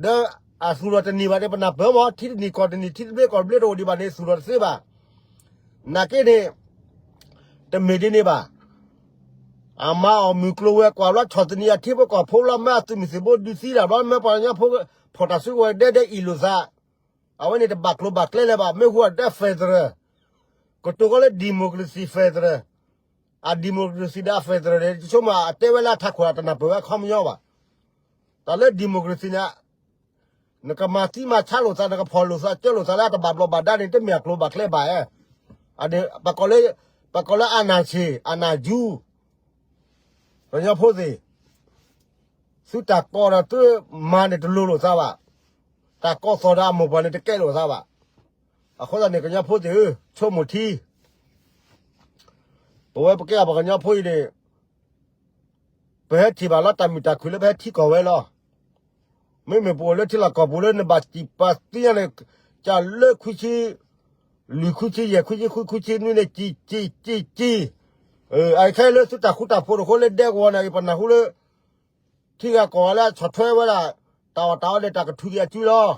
ဒီးအသူၣ်ထီၣ်တနံၣ်ဘၣ်န့ၣ် ပနၢ်ပၢၢ်မး ထံတနံၣ်ကီၢ်တနံၣ် ထံတဘျ့ကီၢ်တဘျ့တအိၣ်ဒံးဘၣ်န့ၣ် သူၣ်ထီၣ်တသ့ဘၣ်. နာ်က့န့ၣ် တမ့ၢ်ဒ်န့ၣ်ဘၣ်. အမၤအီၣ်မုၢ်ကျိၤဝဲၤကွာ်ဘျီ ဆီၣ်သနံးအထံဖိကီၢ်ဖိလီၤ မ့ၢ်အသုးမုၢ်သံၣ်ဘိဒုးသံတၢ်ဘျီ မ့ၢ်ပှၤကညီဖိဖီၣ်တၢ်စုကဝဲၤဒဲဒဲအ့ၣ်လိာ်သး, အဝဲန့ၣ်တဘၣ်ကျိၤဘၣ်ကျဲလၢၤဘၣ် မ့ၢ်ဟူအီၤဒဲ federal, ကတိၤကီးလၢ democracy federal, အ democracy ဒီးအ federal န့ၣ် ယဆိကမိၣ်အတဲဝဲလၢအထးခိၣ်အတနၢ်ပၢၢ်ဝဲအခီပညီဘၣ်. တၢ်လၢ democracy န့ၣ် နကမၤသံမၤဆါလိာ်သး နကဖီၣ်လိာ်သး ကၢလိာ်သးလၢအတဘၣ်ဘျီးဘၣ်ဒါန့ၣ် တမ့ၢ်အကျိၤဘၣ်ကျဲဘၣ်ဧါ. ပကိးလၢ ပကိးလၢ အာဏာရှင် အာဏာယူ ကညီဖိသ့ၣ် သုတၢ်ကိးဒီးသုမၤန့ၣ်တလိၤလိာ်သးဘၣ်. တၢ်ကိးသီၣ်ဒီးအမိၢ်ပှၢ်န့ၣ်တကဲလိာ်သးဘၣ်. အဃိသတးန့ၣ် ကညီဖိသ့ၣ်ဧၢ, ဆိကမိၣ်ထံ ပဝဲပကဲအပှၤကညီဖိအံၤန့ၣ် ပဟဲထံၣ်ဘၣ်လီၤတၢ်မုာ်တၢ်ခုၣ်လၢပဟဲထံကီၢ်ဝဲလီၤ. မ့မ့ၢ်ပအိၣ်လၢထံလီၢ်ကီၢ်ပူၤလၢနဘၣ်စံၣ်ပာ်သံညါန့ၣ် ကၢ်လၢခွံဆံ, လွံၢ်ခွံဆံယဲၢ်ခွံဆံဃုခွံဆံနွံန့ၣ် စံၣ်စံၣ်စံၣ်စံၣ်, အခဲလၢသုတၢ်ဃူတၢ်ဖိးတဃိလၢဒဲကဝီၤန့ၣ် ပနၢ်ဟူလၢ ထံဂၤကီၢ်ဂၤလၢအဆီၣ်ထွဲဝဲဒၣ် တၢ်အီၣ်တၢ်အီဒီးတၢ်ကထုးက့ၤအစုလီၤ.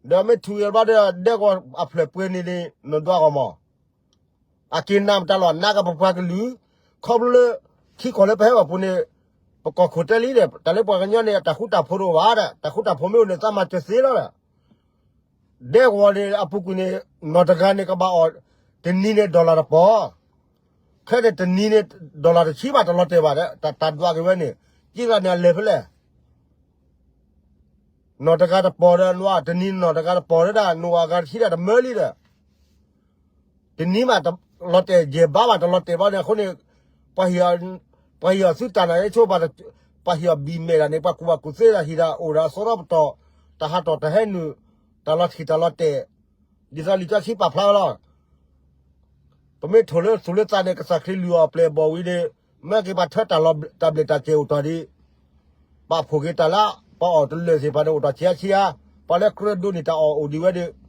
ဒီးမ့ၢ်ထုးက့ၤဘျီဒီး ဒဲကဝီၤအဖျၢၣ်ပှဲၤန့ၣ်န့ၣ် နဒွးအီၤမး. အက့ၤနၤမတၤလီၤ နကပပှၤကလုာ် ခီဖျိလၢ ထံကီၢ်လၢပဟဲဘၣ်ပူၤန့ၣ် ပကီၢ်ခိၣ်တဲလံဒီး တၢ်လၢပှၤကညီန့ၣ် တၢ်ဃူတၢ်ဖိးတအိၣ်ဘၣ်ဒီး တၢ်ဃူတၢ်ဖိးမ့ၢ်အိၣ်န့ၣ် သးမၤစၢၤသ့လီၤဒီး ဒဲကဝီၤန့ၣ် အပူၤကွံာ်န့ၣ် နီၢ်တဂၤန့ၣ် ကဘၣ်အီၣ် တနံၤန့ၣ် dollar တပီၤ, ခဲန့ၣ်တနံၤန့ၣ် dollar တဆံဘၣ်တလီၤတဲာ်ဘၣ်ဒီး တၢ်ဒွးက့ၤဝဲန့ၣ် က့ဂၤန့ၣ်အလဲၤဖဲလဲၣ်. နီၢ်တဂၤတပီၤဒီး နဝၤတနံၤနီၢ်တဂၤတပီၤဒီး နဝၤဂၤတဆံဒၣ်တမၢလံဒီး တနံၤဘၣ်တလီၤတဲာ် ယဲၢ်ဘးဘၣ်တလီၤတဲာ်ဘၣ်န့ၣ် အဃိန့ၣ် ပှၤဟ့ၣ်အီၤသုတၢ်နာ်န့ၣ်ဆိ ပှၤဟ့ၣ်အီၤဘံၣ်မဲာ်ဒၣ်န့ၣ် ပှၤကူၣ်ဘၣ်ကူၣ်သ့ဒၣ် ဟ့ၣ်ဒၣ်အိၣ်ဒၣ်အသီထီၣ်ပတီၢ် တၢ်ဟးထီၣ်တၢ်ဟဲနုာ် တၢ်လီၤထံၣ်တၢ်လီၤတဲာ် ဒ်သိးလံာ်စီဆှံပာ်ဖျါဝဲလီၤ. ပမ့ၢ်ထိၣ်လၢသူၣ်လၢသးန့ၣ် ကစၢ်ခရံာ်လုၢ်အီၣ်ပျဲၢ်ဘီၣ်ဝံၤန့ၣ် မ့ၢ်က့ၤပှၤထၢတၢ်လီၤတၢ်ဘျဲၣ်တၢ်စဲၤအိၣ်တ့ၢ်ဒံး ပာ်ဖှိၣ်က့ၤတၢ်လၢ ပှၤအီၣ်တလၢာ်သ့ၣ်တဖၣ်န့ၣ် အိၣ်တ့ၢ်ဆံးဆံးဧါ, ပှၤလၢကြၢးဒိးန့ၢ်တၢ်အီၣ်အိၣ်ဒံးဝဲဒီး အဃိသ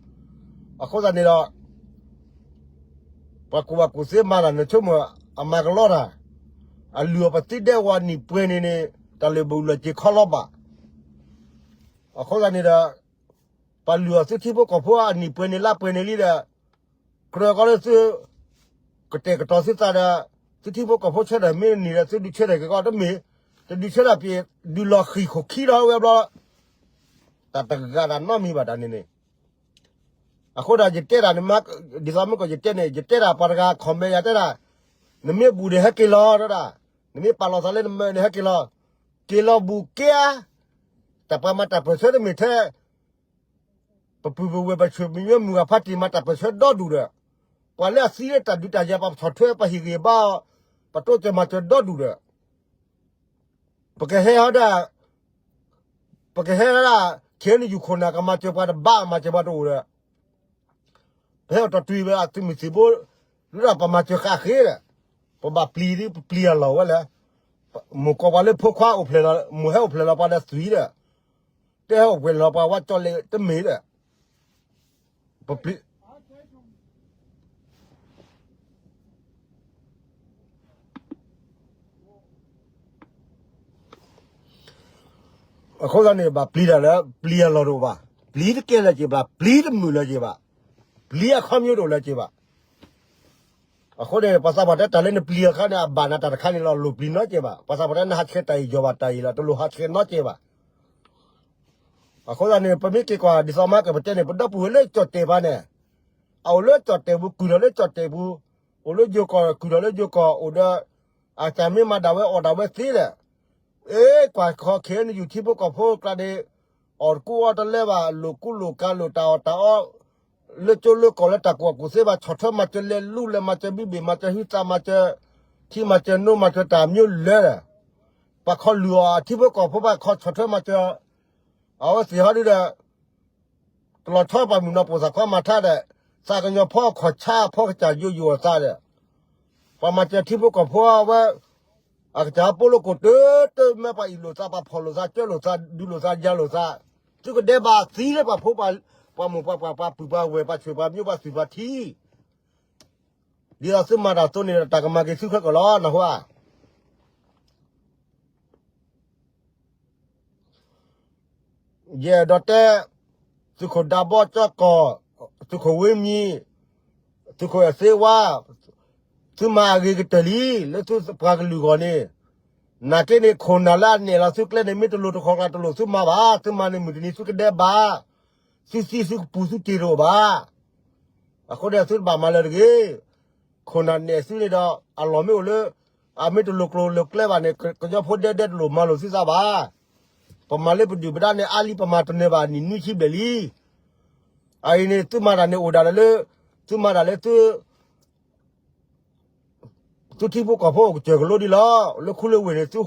တးန့ၣ်ဒီး ပှၤကူၣ်ဘၣ်ကူၣ်သ့မၤတၢ်န့ၣ် ဆိကမိၣ်အမၤကလီတၢ်, အလုၢ်အီၣ်ပသံဒဲကဝီၤနံၣ်ပှဲၤန့ၣ်န့ၣ် တၢ်လုၢ်ဘၣ်လၢၤက့ၤခီလီၤဘၣ်. အဃိသတးန့ၣ်ဒီး ပှၤလုၢ်အီၣ်သုထံဖိကီၢ်ဖိအနံၣ်ပှဲၤန့ၣ်လါပှဲၤန့ၣ်လံဒီး ကြၢးကီးလၢသု ကတဲာ်ကတီၤသုသးဒီး သုထံဖိကီၢ်ဖိဆၢထၢၣ်မ့ၢ်နံၤဒီး သုဒုးဆၢထၢၣ်က့ၤကီးတမ့ၢ်, တဒုးဆၢထၢၣ်ပ့ၤ ဒုးလီၤဃံၣ်ခိၣ်ခံဒီးဝဲဘျီ တၢ်တဂၤတၢ်နီတမံၤဘၣ်တၢ်န့ၣ်န့ၣ်. အဃိဒီးယတဲတၢ်န့ၣ် ဒ်သိးမ့ၢ်ကီးယတဲန့ၣ် ယတဲတၢ်ပှၤတဂၤ comment ယၤတဲဒၣ် နမ့ၢ်ဘူးဒီးဟဲက့ၤလီၤတဒၣ်, နမ့ၢ်ပာ်လီၤသးလၢနမၢန့ၣ်ဟဲက့ၤလီၤ, က့ၤလီၤဘူးက့ၤဧါ, တၢ်ပှၤမၤတၢ်ပၢၢ်ဆၢတမ့ၢ်ထဲ ပပုၢ်ပဝဲၢ်ပဆၢၣ်မုၢ်ညီမုၢ်ဂၤဖါတံၢ် မၤတၢ်ပၢၢ်ဆၢဒီဒူၣ်ဒီး ပှၤလၢအသံလၢတၢ်ဒုးတၢ်ယၤ ပှၤဆီၣ်ထွဲပှၤဟ့ၣ်ဂံၢ်ဘါအီၤ ပတိစၢၤမၤစၢၤဒီဒူၣ်ဒီး ပကဟဲဟီဒၣ် ပကဟဲဒၣ် KNU ခိၣ်နၢ် ကမၤစၢၤပှၤတဘၣ် မၤစၢၤပှၤတအိၣ်ဒီး ပဟဲအိၣ်တီၢ်တွံၢ်ဝဲအသုးမုၢ်သံၣ်ဘိ ဒ်သိးပမၤစၢၤဃာ်ဃ့ဒီး ပဘၣ်ပျံၤဒ် ပပျံၤအလီၢ်ဝဲလဲၣ်. မိၢ်ကိးပှၤလၢဖိခွါအိၣ်ဖျဲၣ်လီၤ မိၢ်ဟဲအိၣ်ဖျဲၣ်လီၤပှၤဒီးသွံၣ်ဒီး တဲဟဲအိၣ်ဖျဲၣ်လီၤပှၤဝဲကၠီလဲၣ်တမ့ၢ်ဒီး ပပျံၤ အဃိသတးန့ၣ် ဘၣ်ပျံၤတၢ်လၢ ပျံၤအလီၢ်တအိၣ်ဘၣ်, ပျံၤတကဲလၢၤက့ၤဘၣ်, ပျံၤတမုာ်လၢၤက့ၤဘၣ်, ပျံၤအခီပညီတအိၣ်လၢၤက့ၤဘၣ်. အဃိန့ၣ် ပှၤသးပှၢ်တဲတၢ်လၢနပျံၤအခါန့ၣ် အဘၣ်နၤတၢ်တခါန့ၣ်လီၤ လိၣ်ပျံၤနီတကဲဘၣ်. ပှၤသးပှၢ်တဲနဟးဆှဲးတၢ်အံၤ ယီၤဘၣ်တၢ်အံၤလီၤ တလိၣ်ဟးဆှဲးနီတကဲဘၣ်. အဃိသတးန့ၣ် ပမ့ၢ်က့ၤကွၢ် ဒ်သိးမၤကပတဲန့ၣ် ပဒီပုၢ်ဝဲၢ်လၢကၠီၣ်တဲာ်ပှၤန့ၣ် အအိၣ်လၢကၠီၣ်တဲာ်ပူၤ ကုၢ်ထီၣ်လၢကၠီၣ်တဲာ်ပူၤ, အိၣ်လၢယိၤကီၢ် ကုၢ်ထီၣ်လၢယိၤကီၢ် အိၣ်ဒီး အတၢ်မ့ၢ်မၤဒၣ်ဝဲအီၣ်ဒၣ်ဝဲသ့ဒီး အ့ ကွၢ်ခီခဲအံၤ နယူၤထံဖိကီၢ်ဖိကျါန့ၣ် အီၣ်တကူအီတလၢဘၣ် လိာ်ကူလိာ်ကၤလိာ်တၢ်အီၣ်တၢ်အီ လၢကၠိလၢကီၢ်လၢတၢ်ကူၣ်ဘၣ်ကူၣ်သ့ဘၣ် ဆီၣ်ထွဲမၤစၢၤလဲၤလူလၢမၤစၢၤဘံၣ်ဘ့ၣ် မၤစၢၤဟုသး မၤစၢၤ ထံမၤစၢၤနိ မၤစၢၤတၢ်မံၤလၢာ်ဒီး ပှၤခီလုၢ်အီၣ်ထံဖိကီၢ်ဖိဘၣ်ခီဆီၣ်ထွဲမၤစၢၤ အဝဲသ့ၣ်ဟီဒုဒီး တလီၤဆီပှၤမုၢ်နီၢ်ပိာ်သးခီမၤထါဒီး သးကညီၤဖီၣ်ခီၣ်ဆၣ်ဖီၣ်ကစၢ်ယိယိအသးဒီး ပှၤမၤစၢၤထံဖိကီၢ်ဖိဝဲ အကစၢ်ပိာ်လိာ်ကိးတၢ်တၢ်မ့ၢ်ပှၤအံၣ်လိာ်သး ပှၤဖီၣ်လိာ်သး ကၢလိာ်သး ဒုးလိာ်သး ယၤလိာ်သး, သုကဒဲးဘးသံလၢပှၤဖိ ပှၤမိၢ်ပှၤပၢ် ပှၤပုၢ်ပှၤဝဲၢ် ပှၤဆွေပှၤမျိုး ပှၤသွံၣ်ပှၤထံ ဒ်သိးသုမၤတၢ်အသိးန့ၣ် တၢ်ကမၤက့ၤသုခဲကီၢ်လီၤ နၢ်ဟူဧါ. ယအဲၣ်ဒိးတဲ သုးခိၣ်ဒးဘီကၠီကီၢ်, သုးခိၣ်ဝ့မံၤ, သုးခိၣ်အဲၣ်သ့ဝါ, သုမၤအဂ့ၤကတၢၢ်လံ လၢသုပှၤကလုာ်အဂီၢ်န့ၣ်, နာ်က့န့ၣ် ခိၣ်နၢ်လၢအနဲၣ်လီၤသုကျဲန့ၣ် မ့ၢ်တလိၤတခီကျါတလိၤသုမၤဘၣ်, သုမၤန့ၣ်မုၢ်တနံၤသုကဒဲးဘး, သုသံသုကပူၤသုတ့ၢ်တအိၣ်ဘၣ်. အဃိန့ၣ်သုတဘၣ်မၤလၢၤတဂ့ၤ. ခိၣ်နၢ်နဲၣ်သုန့ၣ်ဒီး အလီၢ်မ့ၢ်အိၣ်လၢ အမ့ၢ်တလိၤကျိၤလိၤကျဲဘၣ်န့ၣ် ကညီဖိဒဲဒဲတလိၤမၤလိာ်သုသးဘၣ်. ပမၤလၢပဒုၣ်ပဒါန့ၣ် အါလံပမၤတနၢၤဘၣ် နံၣ်နွံဆံဘျဲၣ်လံ. အအံၤန့ၣ် သုမၤတၢ်န့ၣ်အိၣ်ဒၣ်လၢ သုမၤတၢ်လၢသု သုထံဖိကီၢ်ဖိအိၣ်ကစၢၢ်ကလိဒ်လီၤ. လၢခူလၢဝ့ၢ်န့ၣ် သု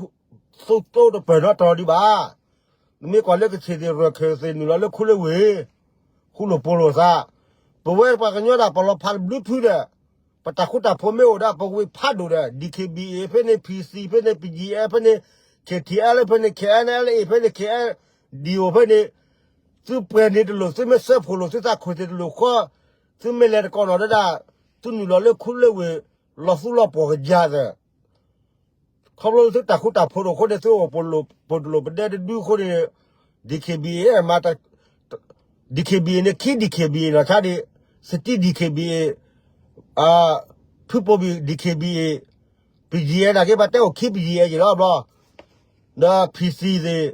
သိတပၢၢ်နီတတီၤဒံးဘၣ်. နမ့ၢ်ကွၢ်လၢကဆ့ၣ်သ့ၣ် ရၢၢ်ခၢၣ်သ့ၣ် နုာ်လီၤလၢခူလၢဝ့ၢ် ဃူလိာ်ဖိးလိာ်သး, ပဝဲပှၤကညီဒၣ် ပလီၤဖးတဘျုးဖုဒီး ပတၢ်ဃူတၢ်ဖိးမ့ၢ်အိၣ်ဒၣ် ပဝ့ၢ်ဖးဒိၣ်ဒီး DKBA ဖဲန့ၣ် PC ဖဲန့ၣ် BGF ဖဲန့ၣ် KTLA ဖဲန့ၣ် KNLA ဖဲန့ၣ် KNDO ဖဲန့ၣ် သုပှဲၤန့ၣ်တလိၤ သုမ့ၢ်စၢဖှိၣ်လိာ်သုသးခိၣ်သ့ၣ်တလိၤဃီ, သုမ့ၢ်လဲၤတကီၢ်နီၣ်ဒၣ်ဒၣ် သုနုာ်လီၤလၢခူလၢဝ့ၢ် လီၤသူၣ်လီၤပှီၢ်ကယၤသၢၣ် ခီဖျိသုတၢ်ဃူတၢ်ဖိးတအိၣ်အဃိန့ၣ် သုအိၣ်ပိာ်လိာ်ပဒဲတဒုအဃိန့ၣ် DKBA မၤ DKBA န့ၣ် ခံ DKBA လီၤဆါဒံး စတံ DKBA, ဖုပိာ်ဘံၣ် DKBA, BGF နာ်က့ ပှၤတဲအိၣ်ခံ BGF ယံၤလီၤဘျီ, ဒီး PC သ့ၣ်,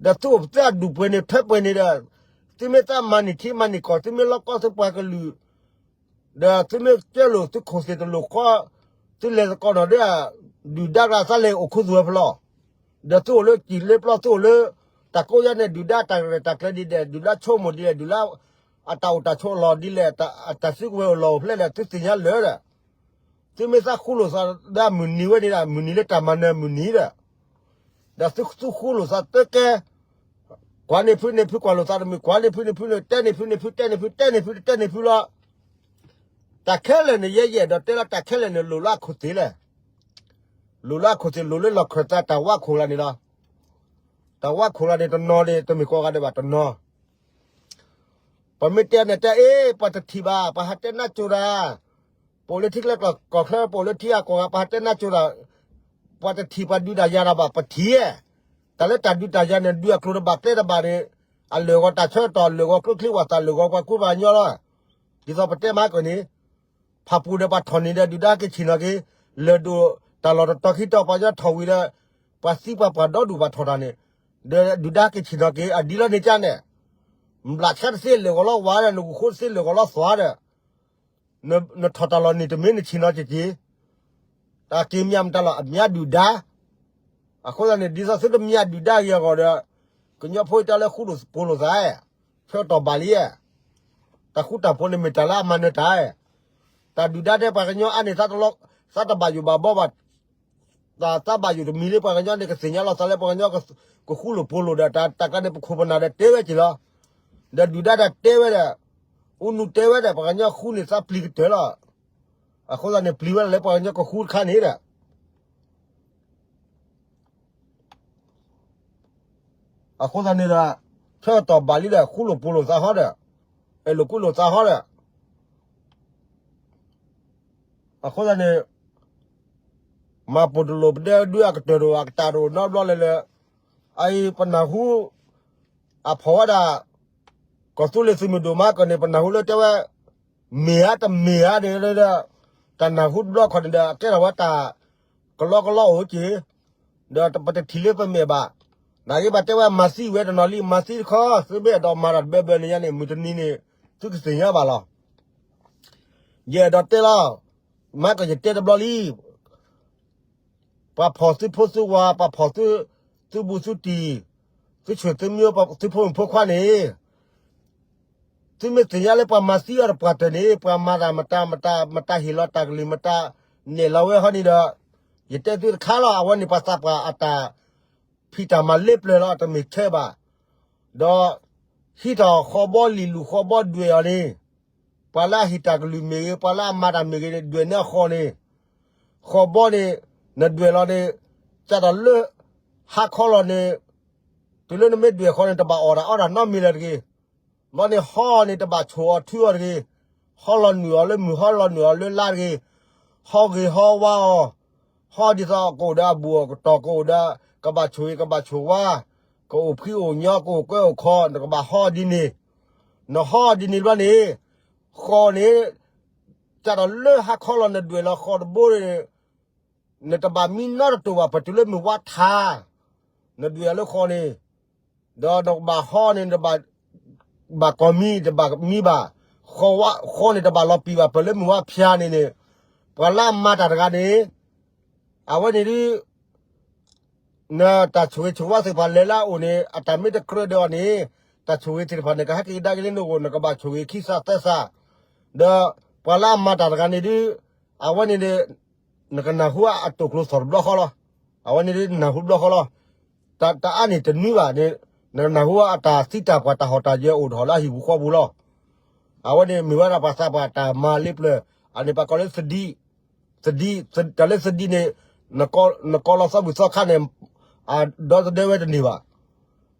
ဒီးသုအိၣ်ပသးအဒူၣ်ပှဲၤန့ၣ် ထွဲပှဲၤန့ၣ်ဒီး သုမ့ၢ်သးမၤန့ၢ်ထံမၤန့ၢ်ကီၢ် သုမ့ၢ်လီၢ်ကီၢ်သုပှၤကလုာ် ဒီးသုမ့ၢ်ကၢလိာ်သုခိၣ်သ့ၣ်တလိၤဃီ, သုလဲၤသကိးနီၣ်ဒၣ် ဒုၣ်ဒါကျါသးလဲၤအိၣ်ခူသူၣ်ဝဲဖဲလီၤ. ဒီးသုအိၣ်လၢကံၣ်လၢပျီ သုအိၣ်လၢ တၢ်ကိးယါန့ၣ် ဒုၣ်ဒါတၢ်ရဲၣ်တၢ်ကျဲၤဒ်လဲၣ် ဒုၣ်ဒါဆိကမိၣ်ဒ်လဲၣ် ဒုၣ်ဒါ အတၢ်အိၣ်တၢ်ဆိးအလီၢ်ဒ်လဲၣ် အတၢ်စုကဝဲၤအိၣ်လီၢ်အိၣ်ဖျဲၣ်လဲၣ် သုသ့ၣ်ညါလၢာ်ဒီး သုမ့ၢ်သးဃူလိာ်သးဒီးမုၢ်နံၤဝဲန့ၣ်ဒီး မုၢ်နံၤလၢတၢ်မၤနၢၤမုၢ်နံၤဒီး ဒီးသုဃူလိာ်သးတကဲ, ကွၢ်န့ၢ်ဖုန့ၢ်ဖုကွၢ်လိာ်သးတမုာ် ကွၢ်န့ၢ်ဖုန့ၢ်ဖုန့ၣ် တဲန့ၢ်ဖုန့ၢ်ဖု တဲန့ၢ်ဖု တဲန့ၢ်ဖုလီၤ. တၢ်ခဲလၢာ်န့ၣ် ယဲယအဲၣ်ဒိးတဲလီၤ တၢ်ခဲလၢာ်န့ၣ် လိၣ်လၢအခိၣ်သ့ၣ်လဲၣ်. လိၣ်လၢအခိၣ်သ့ၣ် လိၣ်လၢလီၢ်ခၢၣ်သးတၢ်ဝးခိၣ်လၢန့ၣ်လီၤ. တၢ်ဝးခိၣ်လၢန့ၣ် တနီၤန့ၣ် တမ့ၢ်ကိးဂၤဒဲးဘၣ်တနီၤ ပမ့ၢ်တဲန့ၣ်တဲ အ့ ပှၤတထံၣ်ဘၣ် ပှၤဟးတဲနါစိၤတၢ်, ပအိၣ်လၢထံကျါကီၢ်ချၢ ပအိၣ်လၢထံဂၤကီၢ်ဂၤ ပှၤဟးတဲနါစိၤတၢ်, ပှၤတထံၣ်ပှၤဒုးတၢ်ယၤတၢ်ဘၣ် ပထံၣ်, တၢ်လၢတၢ်ဒုးတၢ်ယၤန့ၣ် ဒုးအကျိၤတဘၣ်ကျဲတဘၣ်န့ၣ်, အလၢာ်ဂီၤတၢ်ဆၢကတီၢ် လၢာ်ဂီၤကျိချံဝၣ်သၣ် လၢာ်ဂီၤပှၤကူပှၤကညီလီၤ. ဒ်သိးပတဲမၤကီၢ်န့ၣ် ဖၣ်ပူၤဒီးပှၤထီၣ်န့ၢ်ဒီး ဒုၣ်ဒါက့ၤဆ့ၣ်နီၤက့ၤ, လၢာ်ဒိၣ်တၢ်လီၢ်တတီၤခံတီၤ ပှၤကညီထီၣ်ဝံၤဒီး ပှၤသံပှၤပှၤဒီဒူၣ်ဘၣ်ထီၣ်တၢ်န့ၣ်, ဒီးဒုၣ်ဒါက့ၤဆ့ၣ်နီၤက့ၤ အဒ်လီၤန့ၣ်ကါန့ၣ်, ဘျးဆါတသ့လၢာ်ဂီၤလီၤဝါဒီး နဂုာ်ဃိတသ့လၢာ်ဂီၤလီၤသွါဒီး, နထီၣ်တၢ်လီၢ်န့ၣ်တမ့ၢ်နဆ့ၣ်နီၤက့ၤက့ၤ တၢ်က့ၤမၠၣ်မတၤလီၤ အမၠၣ်ဒုၣ်ဒါ, အဃိသတးန့ၣ် ဒ်သိးသုတမၠၣ်ဒုၣ်ဒါဂ့ၤအဂီၢ်ဒီး, ကညီဖိတၢ်လၢဃူလိာ်ဖိးလိာ်သး, ဆၢကတီၢ်ဘၣ်လံ, တၢ်ဃူတၢ်ဖိးန့ၣ်မ့ၢ်တၢ်လၢအမၤနၢၤတၢ်, တၢ်ဒုၣ်ဒါတဲပှၤကညီအါန့ၢ် သးတဘၣ်ယိၣ်ဘၣ်ဘီဘၣ်, တၢ်သးဘၣ်ယိၣ်တမံၤလၢပှၤကညီန့ၣ် ကသ့ၣ်ညါလီၤသးလၢပှၤကညီကဃူလိာ်ဖိးလိာ်ဒီး တၢ်တၢ်ကျါန့ၣ် ပခိၣ်ပနၢ်ဒီးတဲဝဲက့ၤလီၤ, ဒီးဒုၣ်ဒါတၢ်တဲဝဲဒီး, အူနူတဲဝဲဒီး ပှၤကညီဃူန့ၢ်သးပျံၤကတၢၢ်လီၤ. အဃိသတးန့ၣ် ပျံၤဝဲဒၣ်လၢပှၤကညီကဃူတခါန့ၣ်ဒီး အဃိသတးန့ၣ်ဒီး, ဆၢကတီၢ်ဘၣ်လံဒီး ဃူလိာ်ဖိးလိာ်သးဟီဒီး, အဲၣ်လိာ်ကွံလိာ်သးဟီဒီး, အဃိသတးန့ၣ်, မၤပိာ်တလိာ်ပဒဲဒုအကတၢၢ်တအိၣ် အကတၢၢ်တအိၣ်နီတဘျီလၢၤလၢၤ, အအံၤပနၢ်ဟူ, အဖီၣ်ဝဲဒၣ်, ကီၢ်သူလ့ၤသုးမုၢ်ဒိၣ်မၤကီၢ်န့ၣ် ပနၢ်ဟူလၢတဲဝဲ မ့ၢ်ဧါတမ့ၢ်ဧါန့ၣ်ဒီး, တၢ်နၢ်ဟူတဘျီခီၣ်န့ၣ်ဒီး အကဲထီၣ်ဝဲတၢ်, ကလီကလီအိၣ်က့ၤ, ဒီးပတထံၣ်လၢပမဲာ်ဘၣ်, နာ်က့ဘၣ်တဲဝဲမၤသံဝဲတနီၤလံ မၤသံတခီ သုမ့ၢ်အဲၣ်ဒိးမၤတၢ်တဘၢဘၢန့ၣ်ညါန့ၣ် မုၢ်တနံၤန့ၣ်, သုကသ့ၣ်ညါဘၣ်လီၤ. ယအဲၣ်ဒိးတဲလီၤ, မၤကီၢ်ယတဲတဘျီလံ ပှၤဖီၣ်သုဖိသုဝၤ ပှၤဖီၣ်သု, သုဘူးသုတံၢ်, သုဆံၣ်သုမံၤ သုဖိမုၣ်ဖိခွါန့ၣ်, သုမ့ၢ်သ့ၣ်ညါလၢပှၤမၤသံအီၤတပှၢ်တၢၢ်န့ၣ် ပှၤမၤတၢ်မတၤမတၤ မတၤဟ့ၣ်လီၤတၢ်ကလုၢ် မတၤနဲၣ်လီၤဝဲဟီန့ၣ်ဒီး, ယတဲသုတခါလီၤ အဝဲန့ၣ်ပှၤသးပှၢ်အတၢ်ဖံးတၢ်မၤလၢပျၢၤလီၤ တမ့ၢ်ခဲဘၣ်, ဒီး, ဟံးထီၣ်ဃီဘီလံာ်လူၤဃီဘီဒွဲၣ်အီၤန့ၣ် ပှၤလၢအဟ့ၣ်တၢ်ကလုၢ်မ့ၢ်ဂ့ၤ ပှၤလၢအမၤတၢ်မ့ၢ်ဂ့ၤန့ၣ် ဒွဲၣ်န့ၢ်အဃီန့ၣ်, ဃီဘီန့ၣ် နဒွဲၣ်လီၤန့ၣ် ကၢ်ဒီးလၢ ဟါခီလီၤန့ၣ်, တုၤလၢနမ့ၢ်ဒွဲၣ်ဃီန့ၣ် တဘၣ်အီၣ်တၢ်အီတၢ်နီတမံၤလၢၤတဂ့ၤ. ဘီန့ၣ်ဟီန့ၣ် တဘၣ်ဆိၣ်အီၤထုအီၤတဂ့ၤ. ဟီလီၤနုာ်အီၤလၢမုၢ် ဟီလီၤနုာ်အီၤလၢလါတဂ့ၤ. ဟီဂ့ၤဟီဝါအီၤ, ဟီဒ်သိးကအိၣ်ဒီးအဘူၣ်အကတီၢ် ကအိၣ်ဒီး ကဘၣ်ဆိၣ်ဂ့ၤ ကဘၣ်ဆိၣ်ဝါ, ကအိၣ်ဖှံအိၣ်ညီ ကအိၣ်ကွဲအိၣ်ခီ နကဘၣ်ဟီဒ်န့ၣ်. နဟီဒ်န့ၣ်ဘျီန့ၣ် ဃီန့ၣ် ကၢ်ဒီးလၢဟါခီလီၤ နဒွဲၣ်လီၤဃီတဘိန့ၣ် နတဘၣ်မံနီတတိၢ်ဘၣ် ပတုၤလၢမုၢ်ဝါထါ, နဒွဲၣ်အီၤလၢဃီန့ၣ်, ဒီးနကဘၣ်ဟီန့ၣ် နတဘၣ် ဘၣ်ကီၤမံ တဘၣ်မံဘၣ်, ဃီန့ၣ်တဘၣ်လီၤပံာ်ဘၣ် ပလၢမုၢ်ဝါဖၠါန့ၣ်န့ၣ်, ပှၤလၢအမၤတၢ်တဂၤန့ၣ်, အဝဲန့ၣ်ဒ် နတၢ်ဆိၣ်ဂ့ၤဆိၣ်ဝါသ့ၣ်တဖၣ်လဲၤလၢအအိၣ်န့ၣ် အတၢ်မ့ၢ်တကြၢးဒီးအီၤန့ၣ်, တၢ်ဆိၣ်ဂ့ၤသ့ၣ်တဖၣ်န့ၣ် ကဟဲက့ၤကဒါက့ၤလၢနဂီၢ် နကဘၣ်ဆိၣ်ဂ့ၤခံစးသၢစး, ဒီးပှၤလၢအမၤတၢ်တဂၤန့ၣ်ဒ် အဝဲန့ၣ်န့ၣ် နကနၢ်ဟူအတိာ်ကျိၤသီၣ်တဘျီဃီလီၤ. အဝဲန့ၣ်ဒ်နၢ်ဟူတဘျီဃီလီၤ. တၢ်အါန့ၣ်တနွံဘၣ်, နကနၢ်ဟူအတၢ်သံတၢ်ပှၢ်တၢ်ဟီၣ်တၢ်ယၢၤအိၣ်ထီၣ်လၢအဟံၣ်ပူၤဃီပူၤလီၤ. အဝဲန့ၣ်မ့ၢ်ဝဲဒၣ်ပှၤသးပှၢ်တၢ်မၤလ့ပျၢၤ, အန့ၣ်ပှၤကိးလၢသဒံ, သဒံ, တၢ်လၢသဒံန့ၣ်, နကိးလီၤသီဘူၣ်သီခါန့ၣ်, ဒီသဒၢဝဲတန့ၢ်ဘၣ်.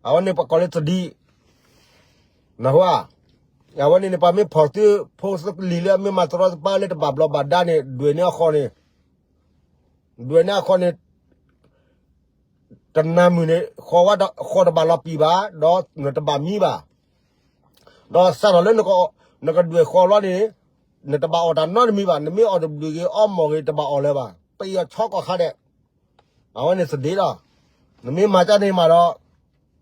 အဝဲန့ၣ်ပှၤကိးလၢသဒံ, နၢ်ဟူဧါ. အဝဲန့ၣ်န့ၣ် ပှၤမ့ၢ်ဖီၣ်သုဖိသုလံၤလၢအမ့ၢ်မၤသရီသပၢလၢတဘၣ်ဘျီးဘၣ်ဒါန့ၣ် ဒွဲၣ်န့ၢ်အဃီန့ၣ်, ဒွဲၣ်န့ၢ်အဃီန့ၣ် တနၤမုၢ်န့ၣ် ဃီတဘၣ်လီၤပံာ်ဘၣ် ဒီးနတဘၣ်မံဘၣ်. ဒီးစးထီၣ်လၢနကဒွဲၣ်ဃီလီၤန့ၣ် နတဘၣ်အီၣ်တၢ်နီတမံၤဘၣ်. နမ့ၢ်အီၣ်တဘျုးဂ့ၤ အီမီၢ်ဂ့ၤ တဘၣ်အီၣ်လၢၤဘၣ်. ပယီၤဆီကိးခါဒဲး, အဝဲန့ၣ်သဒံလီၤ. နမ့ၢ်မၤကၢ်န့ၣ်မးဒီး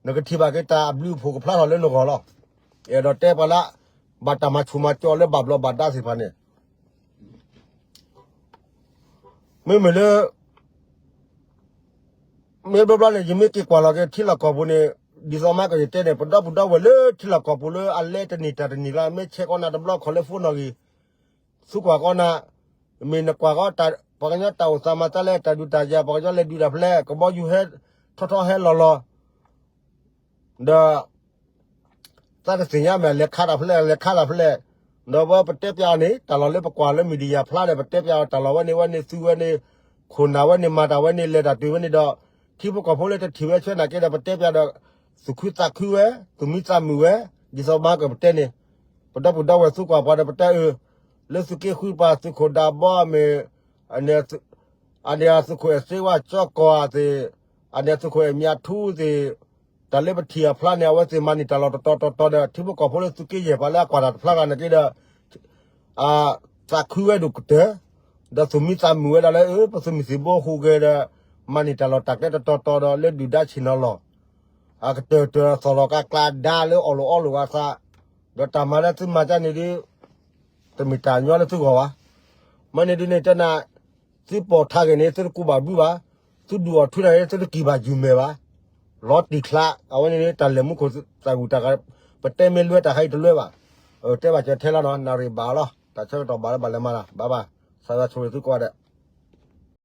နကထံၣ်ဘၣ်က့ၤတၢ်အဘျုးအဖှိၣ်ကဖျါထီၣ်လၢနဂီၢ်လီၤ. အဲၣ်ဒိးတဲပှၤလၢ ဘၣ်တၢ်မၤဆူၣ်မၤကၠီလၢဘၣ်ဘျီးဘၣ်ဒါသ့ၣ်တဖၣ်န့ၣ် မ့မ့ၢ်လၢ မ့ၢ်ဘျီဘျီန့ၣ် ယမ့ၢ်က့ၤကွၢ်လီၤက့ၤထံလီၢ်ကီၢ်ပူၤန့ၣ် ဒ်သိးမၤကယတဲန့ၣ် ပဒီပုၢ်ဒီဝဲၢ်လၢထံလီၢ်ကီၢ်ပူၤလၢအလဲတနံၤတၢ်တနံၤလီၤ မ့ၢ်ဆဲးကီးနၤတဘျီခီၣ်လၢဖိနီၣ်ဂံၢ် သူကွၢ်ကီးနၤ, မ့ၢ်နကွၢ်ကီး ပှၤကညီတၢ်အိၣ်သးမၤသးလဲၣ် တၢ်ဒုးတၢ်ယၤ ပှၤကညီလဲၤဒုးတၢ်ဖဲလဲၣ် ကဘီယူၤဟဲထီထီဟဲလီၤလီၤ ဒီး သးတသ့ၣ်ညါမ့ၢ်လဲၤခးတၢ်ဖဲလဲၣ် လဲၤခးတၢ်ဖဲလဲၣ်, ဒီးဝဲပတဲပျးအီၤန့ၣ် တၢ်လီၢ်လၢပကွၢ်လၢ media ဖျါဒီး ပတဲပျးအီၤတၢ်လီၢ်ဝဲန့ၣ် ဝဲန့ၣ် သူဝဲန့ၣ် ခိၣ်နၢ်ဝဲန့ၣ် မၤတၢ်ဝဲန့ၣ် လဲၤတၢ်တုၤဝဲန့ၣ်ဒီး ထံဖိကီၢ်ဖိလၢတထံၣ်ဝဲဆၢနာ်က့ဒီး ပတဲပျးဒီး သူၣ်ခုသးခုဝဲ သူၣ်မံသးမုာ်ဝဲ ဒ်သိးမၤကပတဲန့ၣ်, ပဒီပုၢ်ဒီဝဲၢ်သူကွၢ်ပှၤဒီးပတဲအၢ လၢသုးက့ဃုပှၤသုးခိၣ်ဒးဘီမ့ၢ် အန့ၣ်သုးခိၣ်အဲၣ်စ့ဝါကၠီကီၢ်သ့ၣ်, အန့ၣ်သုးခိၣ်အဲၣ်မၠးထူသ့ၣ်, တၢ်လၢပထံၣ်အဖျါန့ၣ် အဝဲသ့ၣ်မၤန့ၢ်တၢ်လီၢ်တတီၤတီၤတီၤဒီး ထံဖိကီၢ်ဖိလၢသုးက့ယဲၢ်ပှၤလၢအကွၢ်တၢ်တဖျါဂၤနာ်က့ဒီး သးခုဝဲဒိၣ်ကတၢၢ်, ဒီးသူၣ်မံသးမုာ်ဝဲဒၣ်လၢ အၢ ပသုးမုၢ်သံၣ်ဘိဟူးဂဲၤဒီး မၤန့ၢ်တၢ်လီၢ်တၢ်ကျဲတတီၤတီၤဒီး လၢဒုၣ်ဒါဆ့ၣ်နီၤလီၢ် အကတၢၢ်တၢၢ်သီၣ်လီၤကါကျါဒါလၢအီၣ်လိာ်အီလိာ်ဂၤသး, ဒီးတၢ်မၤလၢသုမၤကၢ်န့ၣ်ဒ် တမ့ၢ်တၢ်ညီလၢသုဂီၢ်ဘၣ်. မ့ၢ်န့ၣ်ဒ်န့ၣ်တဲနၤ, သုပိာ်ထါဂ့ၤန့ၣ် သုတကူးဘၣ်ဘုဘၣ်, သုဒုးအီၣ်ထွံထါန့ၣ် သုတကံၢ်ဘၣ်ယုၢ်မဲာ်ဘၣ်, လီၤတံၢ်ချါ, အဝဲန့ၣ်တၢ်လဲၤမူခိၣ်သးဂုၢ်တၢ်ဂၤ, ပတဲမ့ၢ်လွဲတၢ်ခါအံၤတလွဲဘၣ်. တဲဘၣ်စၢၤထဲလီၤနီၤ နၣ်ရံၣ်ဘၣ်လီၤ တၢ်ဆၢကတီၢ်ဘၣ်လၢဘၣ်လဲၤမၤလီၤ ဘၣ်ဘၣ်, စးယွၤဆိၣ်ဂ့ၤသုကိးဂၤဒဲး